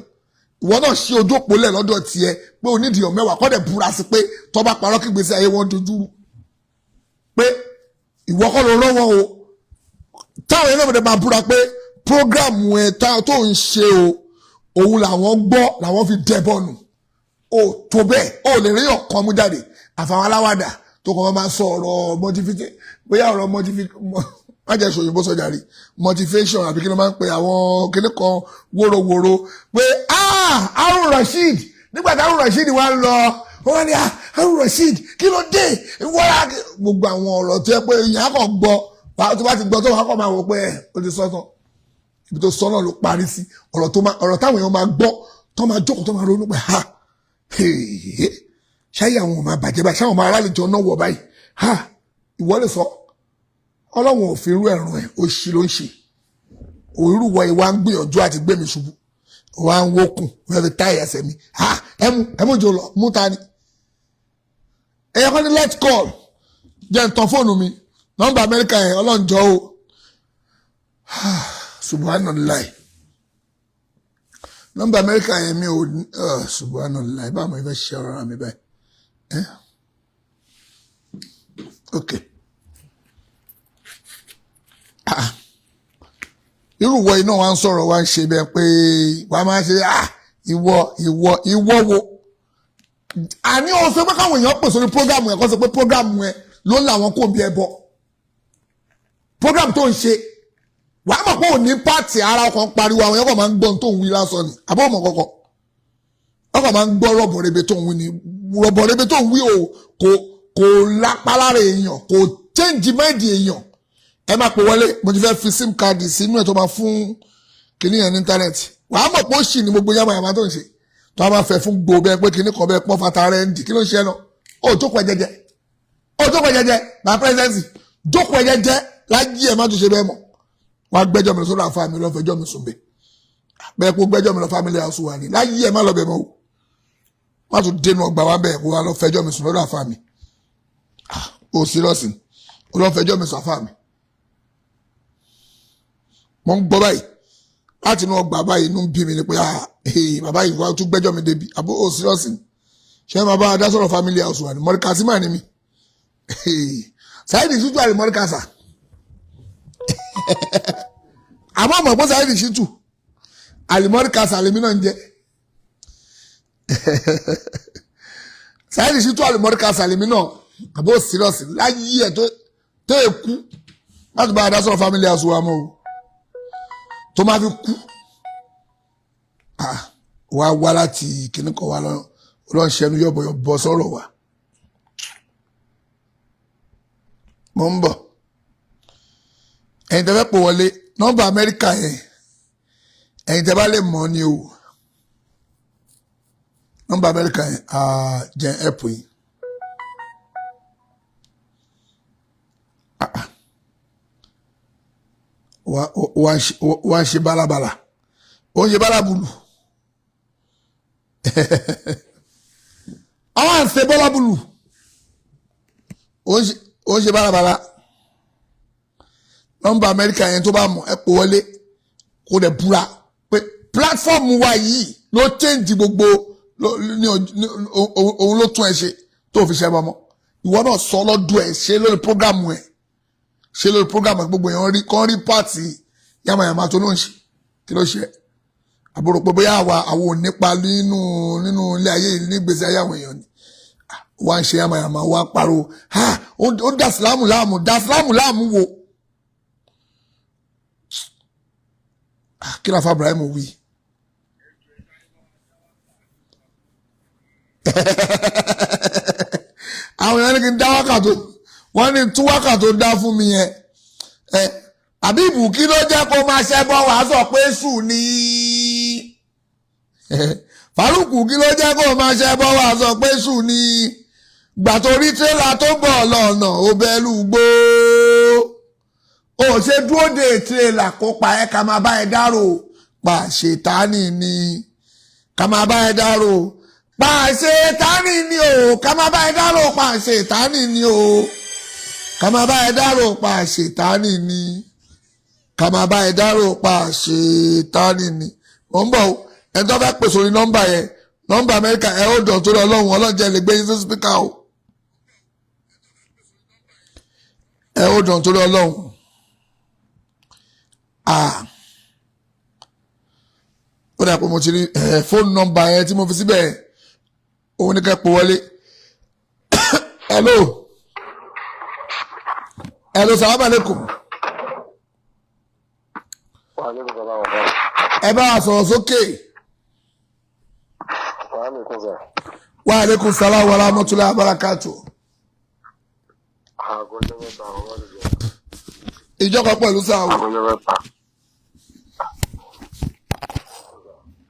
[SPEAKER 1] Ìwọ náà ṣí ojú òpó lẹ̀ lọ́dọ̀ tiẹ̀ pé onídìí mẹ́wàá kọ́ dẹ̀ búra sí pé tó bá parọ́, kí gbèsè ayé wọn dojú rú, pé ìwọ kọ́ ló rán wọn o. Táwọn yẹn náà máa búra pé program ẹ̀ tó ń ṣe o, òun làwọn gbọ́ làwọn fi dẹ́bọ̀ nù. O tó bẹ́ẹ̀, o lè rí ọ̀kan mú jáde, àfàwọn aláwàdà tó kọ́ máa sọ ọ̀rọ̀ motivate, bóyá ọ̀rọ̀ motivate, má jẹ́ sọ òyìnbó sọjà rí, motivation àbí kí ló máa ń pè àwọn kíní kan wóróworó pé ah, Harun Rasheed, nígbà tí Harun Rasheed wá ń lọ, wọ́n ní, "Ah, Harun Rasheed, kí ló dé?" Wọ́n á gbogbo àwọn ọ̀rọ̀ tó yẹ pé èèyàn kàn gbọ́, tó bá ti gbọ́ tó wàá kàn máa wò pé ẹ̀ ó ti sọ́tàn. Ibi tó sọ náà ló parí sí. Ọ̀rọ̀ tó máa, ọ̀rọ̀ táwọn èèyàn máa gbọ́, tó máa jókòó, tó máa ronú pé ha, ṣáyé àwọn ọmọ àbàjẹ́ báyìí, ṣáwọn ọmọ aráàlú náà wọ̀ báyìí? Ha, ìwọ lè sọ Ọlọ́run ò fi irú ẹ̀rùn ẹ̀. Ó ṣí ló ń ṣe òrùwọ̀. Ìwà ń gbìyànjú àti gbé mi ṣubú, wà ń wókùn, wọ́n fi táyà ẹsẹ̀ mi. Ha, ẹmu ẹmu jò lọ mú ta ni. Ẹ̀yẹ kan ní let's call. Jẹ́ n tan fóònù mi, nọ́mbà Amẹ́ríkà yẹn. Ọlọ́njọ́ o, subhanallah, nọ́mbà Amẹ́ríkà yẹn mi ò, subhanallah, báwo mo fẹ́ ṣe ọ̀rọ̀ mi báyìí? Ok, ah, irú ìwọ iná wa ń sọ̀rọ̀, wa ń ṣe bẹ́ẹ̀ pé wàá máa ṣe, ah, ìwọ ìwọ ìwọ wo? Àní o sọ pé káwọn èèyàn pè sórí program yẹn, kó sọ pé program yẹn ló ń làwọn kò bí ẹ bọ. Program tó ń ṣe, wàá mọ̀ pé ò ní pààtì ara ọkàn pariwo, àwọn èèyàn kàn máa ń gbọ́ tó ń wí lásán ni. Àbọ̀ ọmọ kọ̀kọ̀ ọkàn máa ń gbọ́ rọ̀bọ̀rẹ̀bẹ̀ tó ń wí ni. Rọ̀bọ̀rẹ̀bẹ̀ tó ń wí o, kò lápá lára èèyàn, kò change mind èèyàn. Ẹ máa pè wọlé. Mo ti fẹ́ fi sim card sínú ẹ̀ tó máa fún kinní yẹn ní íńtánẹ́ẹ̀tì. Wàá mọ̀ pé ó ṣì ní gbogbo yàmàyàmà tó ń ṣe, tó a máa fẹ́ fún gbò bẹ́ẹ̀ pé kinní kan bẹ́ẹ̀ pọ́n fata rẹ̀ ń dì. Kí ló ń ṣe ẹ náà? Ó jókòó ẹ jẹ́jẹ́, ó jókòó ẹ jẹ́jẹ́. Bá pírẹsidẹ́ǹsì, jókòó ẹ jẹ́jẹ́ láyé. Ẹ má tún ṣe bẹ́ẹ̀ mọ́. Wàá gbẹ́jọ́ mi lọ sọ́dọ̀ àfa mi, lọ́ fẹjọ́ mi sùn bẹ́ẹ̀ bẹ́ẹ̀ kó gbẹ́jọ́ mi lọ family house wa ni. Láyé ẹ má lọ bẹ̀ mọ́ o, má tún dénú ọgbà wa bẹ́ẹ̀ kó wa lọ fẹjọ́ mi sùn lọ́dọ̀ àfa mi. Ó serious, ó lọ fẹjọ́ mi sùn àfa mi. Mo ń gbọ́ báyìí láti inú ọgbà báyìí, inú ń bí mi ni pé, ah, bàbá yìí wá tún gbẹ́jọ́ mi débi. Àbó ó serious, ṣé máa bá a dá sọ̀rọ̀ family house wa ni? Mọ̀ríkàsí mà ní mi, Saheed Shittu àrí mọ̀ríkàsà. Àmọ́ mọ̀ pé Saheed Shittu àlìmọ́ríkàsà lèmi náà ń jẹ́. Saheed Shittu àlìmọ́ríkàsà lèmi náà. Àbó serious, láyé ẹ̀ tó èkú láti bá a dá sọ̀rọ̀ family house wa mọ́ o, tó máa fi kú wá wá láti kíní kan wá lọ lọ́n ṣẹnu yọ̀bọ̀yọ̀bọ̀ sọ̀rọ̀ wa. Mo ń bọ̀. Ẹ̀yin tẹ́ fẹ́ pò wọlé, nọ́mbà Amẹ́ríkà yẹn, ẹ̀yin tẹ́ bá lè mọ̀ ni o. Nọ́mbà Amẹ́ríkà yẹn jẹ́ ẹ̀pù yìí. Wá ń ṣe bálabàlà, ó ń ṣe bálabùlù, àwọn à ń ṣe bálabùlù, ó ń ṣe bálabàlà. Nọ́mbà Amẹ́ríkà yẹn, tó bá mọ̀, ẹ pò wọlé, kó dẹ̀ búra pé platform wa yìí ló change gbogbo òun ló tún ẹ ṣe tó fi ṣe é bọ́mọ́. Ìwọ náà sọ lọ́dún ẹ ṣe lórí program ẹ, ṣe lórí program ẹ, gbogbo èèyàn rí kán rí pààtì yamayama tó ló ń ṣe. Kí ló ṣe àbúrò pé bóyá àwa àwọn ò nípa nínú ilé ayé, nígbèsè ayé àwọn èèyàn ni? Wá ń ṣe yamayama, wá ń pariwo, ha, ó ń dà sílámù láàmú, dà sílámù láàmú wo? Kí ló fa Ibrahim wí? Àwọn èèyàn ní kí n dá wákàtó, wọ́n ní tú wákàtó dá fún mi yẹn. Ẹ Àbíbù, kí ló jẹ́ kó máa ṣẹbọ? Wàá sọ pé sùn ni. Faruku, kí ló jẹ́ kó máa ṣẹbọ? Wàá sọ pé sùn ni. Gbà tó rí tírélà tó ń bọ̀ lọ́nà, ó bẹ́lú gbó. Ó ṣe dúró de tírélà kó pa ẹ́, ká máa bá ẹ dárò? Pa ṣètánì ni, ká máa bá ẹ dárò. Pa ṣètánì ni o, ká máa bá ẹ dárò. Pa ṣètánì ni o, ká máa bá ẹ dárò. Pa ṣètánì ni, ká máa bá ẹ dárò. Pa ṣètánì ni. Mò ń bọ̀ o. Ẹni tó fẹ́ pè sórí nọ́mbà yẹn, nọ́mbà Amẹ́ríkà, ẹ ó dàn torí Ọlọ́run. Ọlọ́run jẹ́ lè gbé yín sí speaker o. Ẹ ó dàn torí Ọlọ́run. Ah, ó dà pé mo ti rí fóònù nọ́mbà yẹn tí mo fi síbẹ̀, òun ní ká pè wọlé. Hello, hello, salaam aleykum. Ẹ bá wa sọ̀rọ̀ sókè. Wa aleykum salaam wa rahmatulahi wa barakatu. Ìjọba pẹ̀lú sáà o.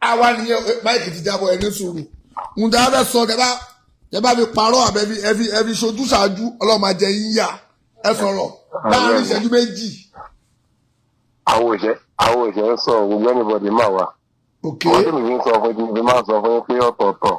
[SPEAKER 1] Àwa nìyẹn, máìkì ti jábọ̀. Ẹ ní sùúrù. Ǹjẹ́ a fẹ́ sọ, tẹ bá fi parọ́ àbẹ ẹ fi ṣojú ṣáájú, Ọlọ́run máa jẹ yín yà. Ẹ sọ̀rọ̀ láàrin ìṣẹ́jú méjì.
[SPEAKER 3] Àwọn òṣè ń sọ gbogbo anybody máa wà.
[SPEAKER 1] Ok.
[SPEAKER 3] Wọ́n tí mi fi ń sọ fún mi, máa ń sọ fún yín pé ọ̀tọ̀ọ̀tọ̀.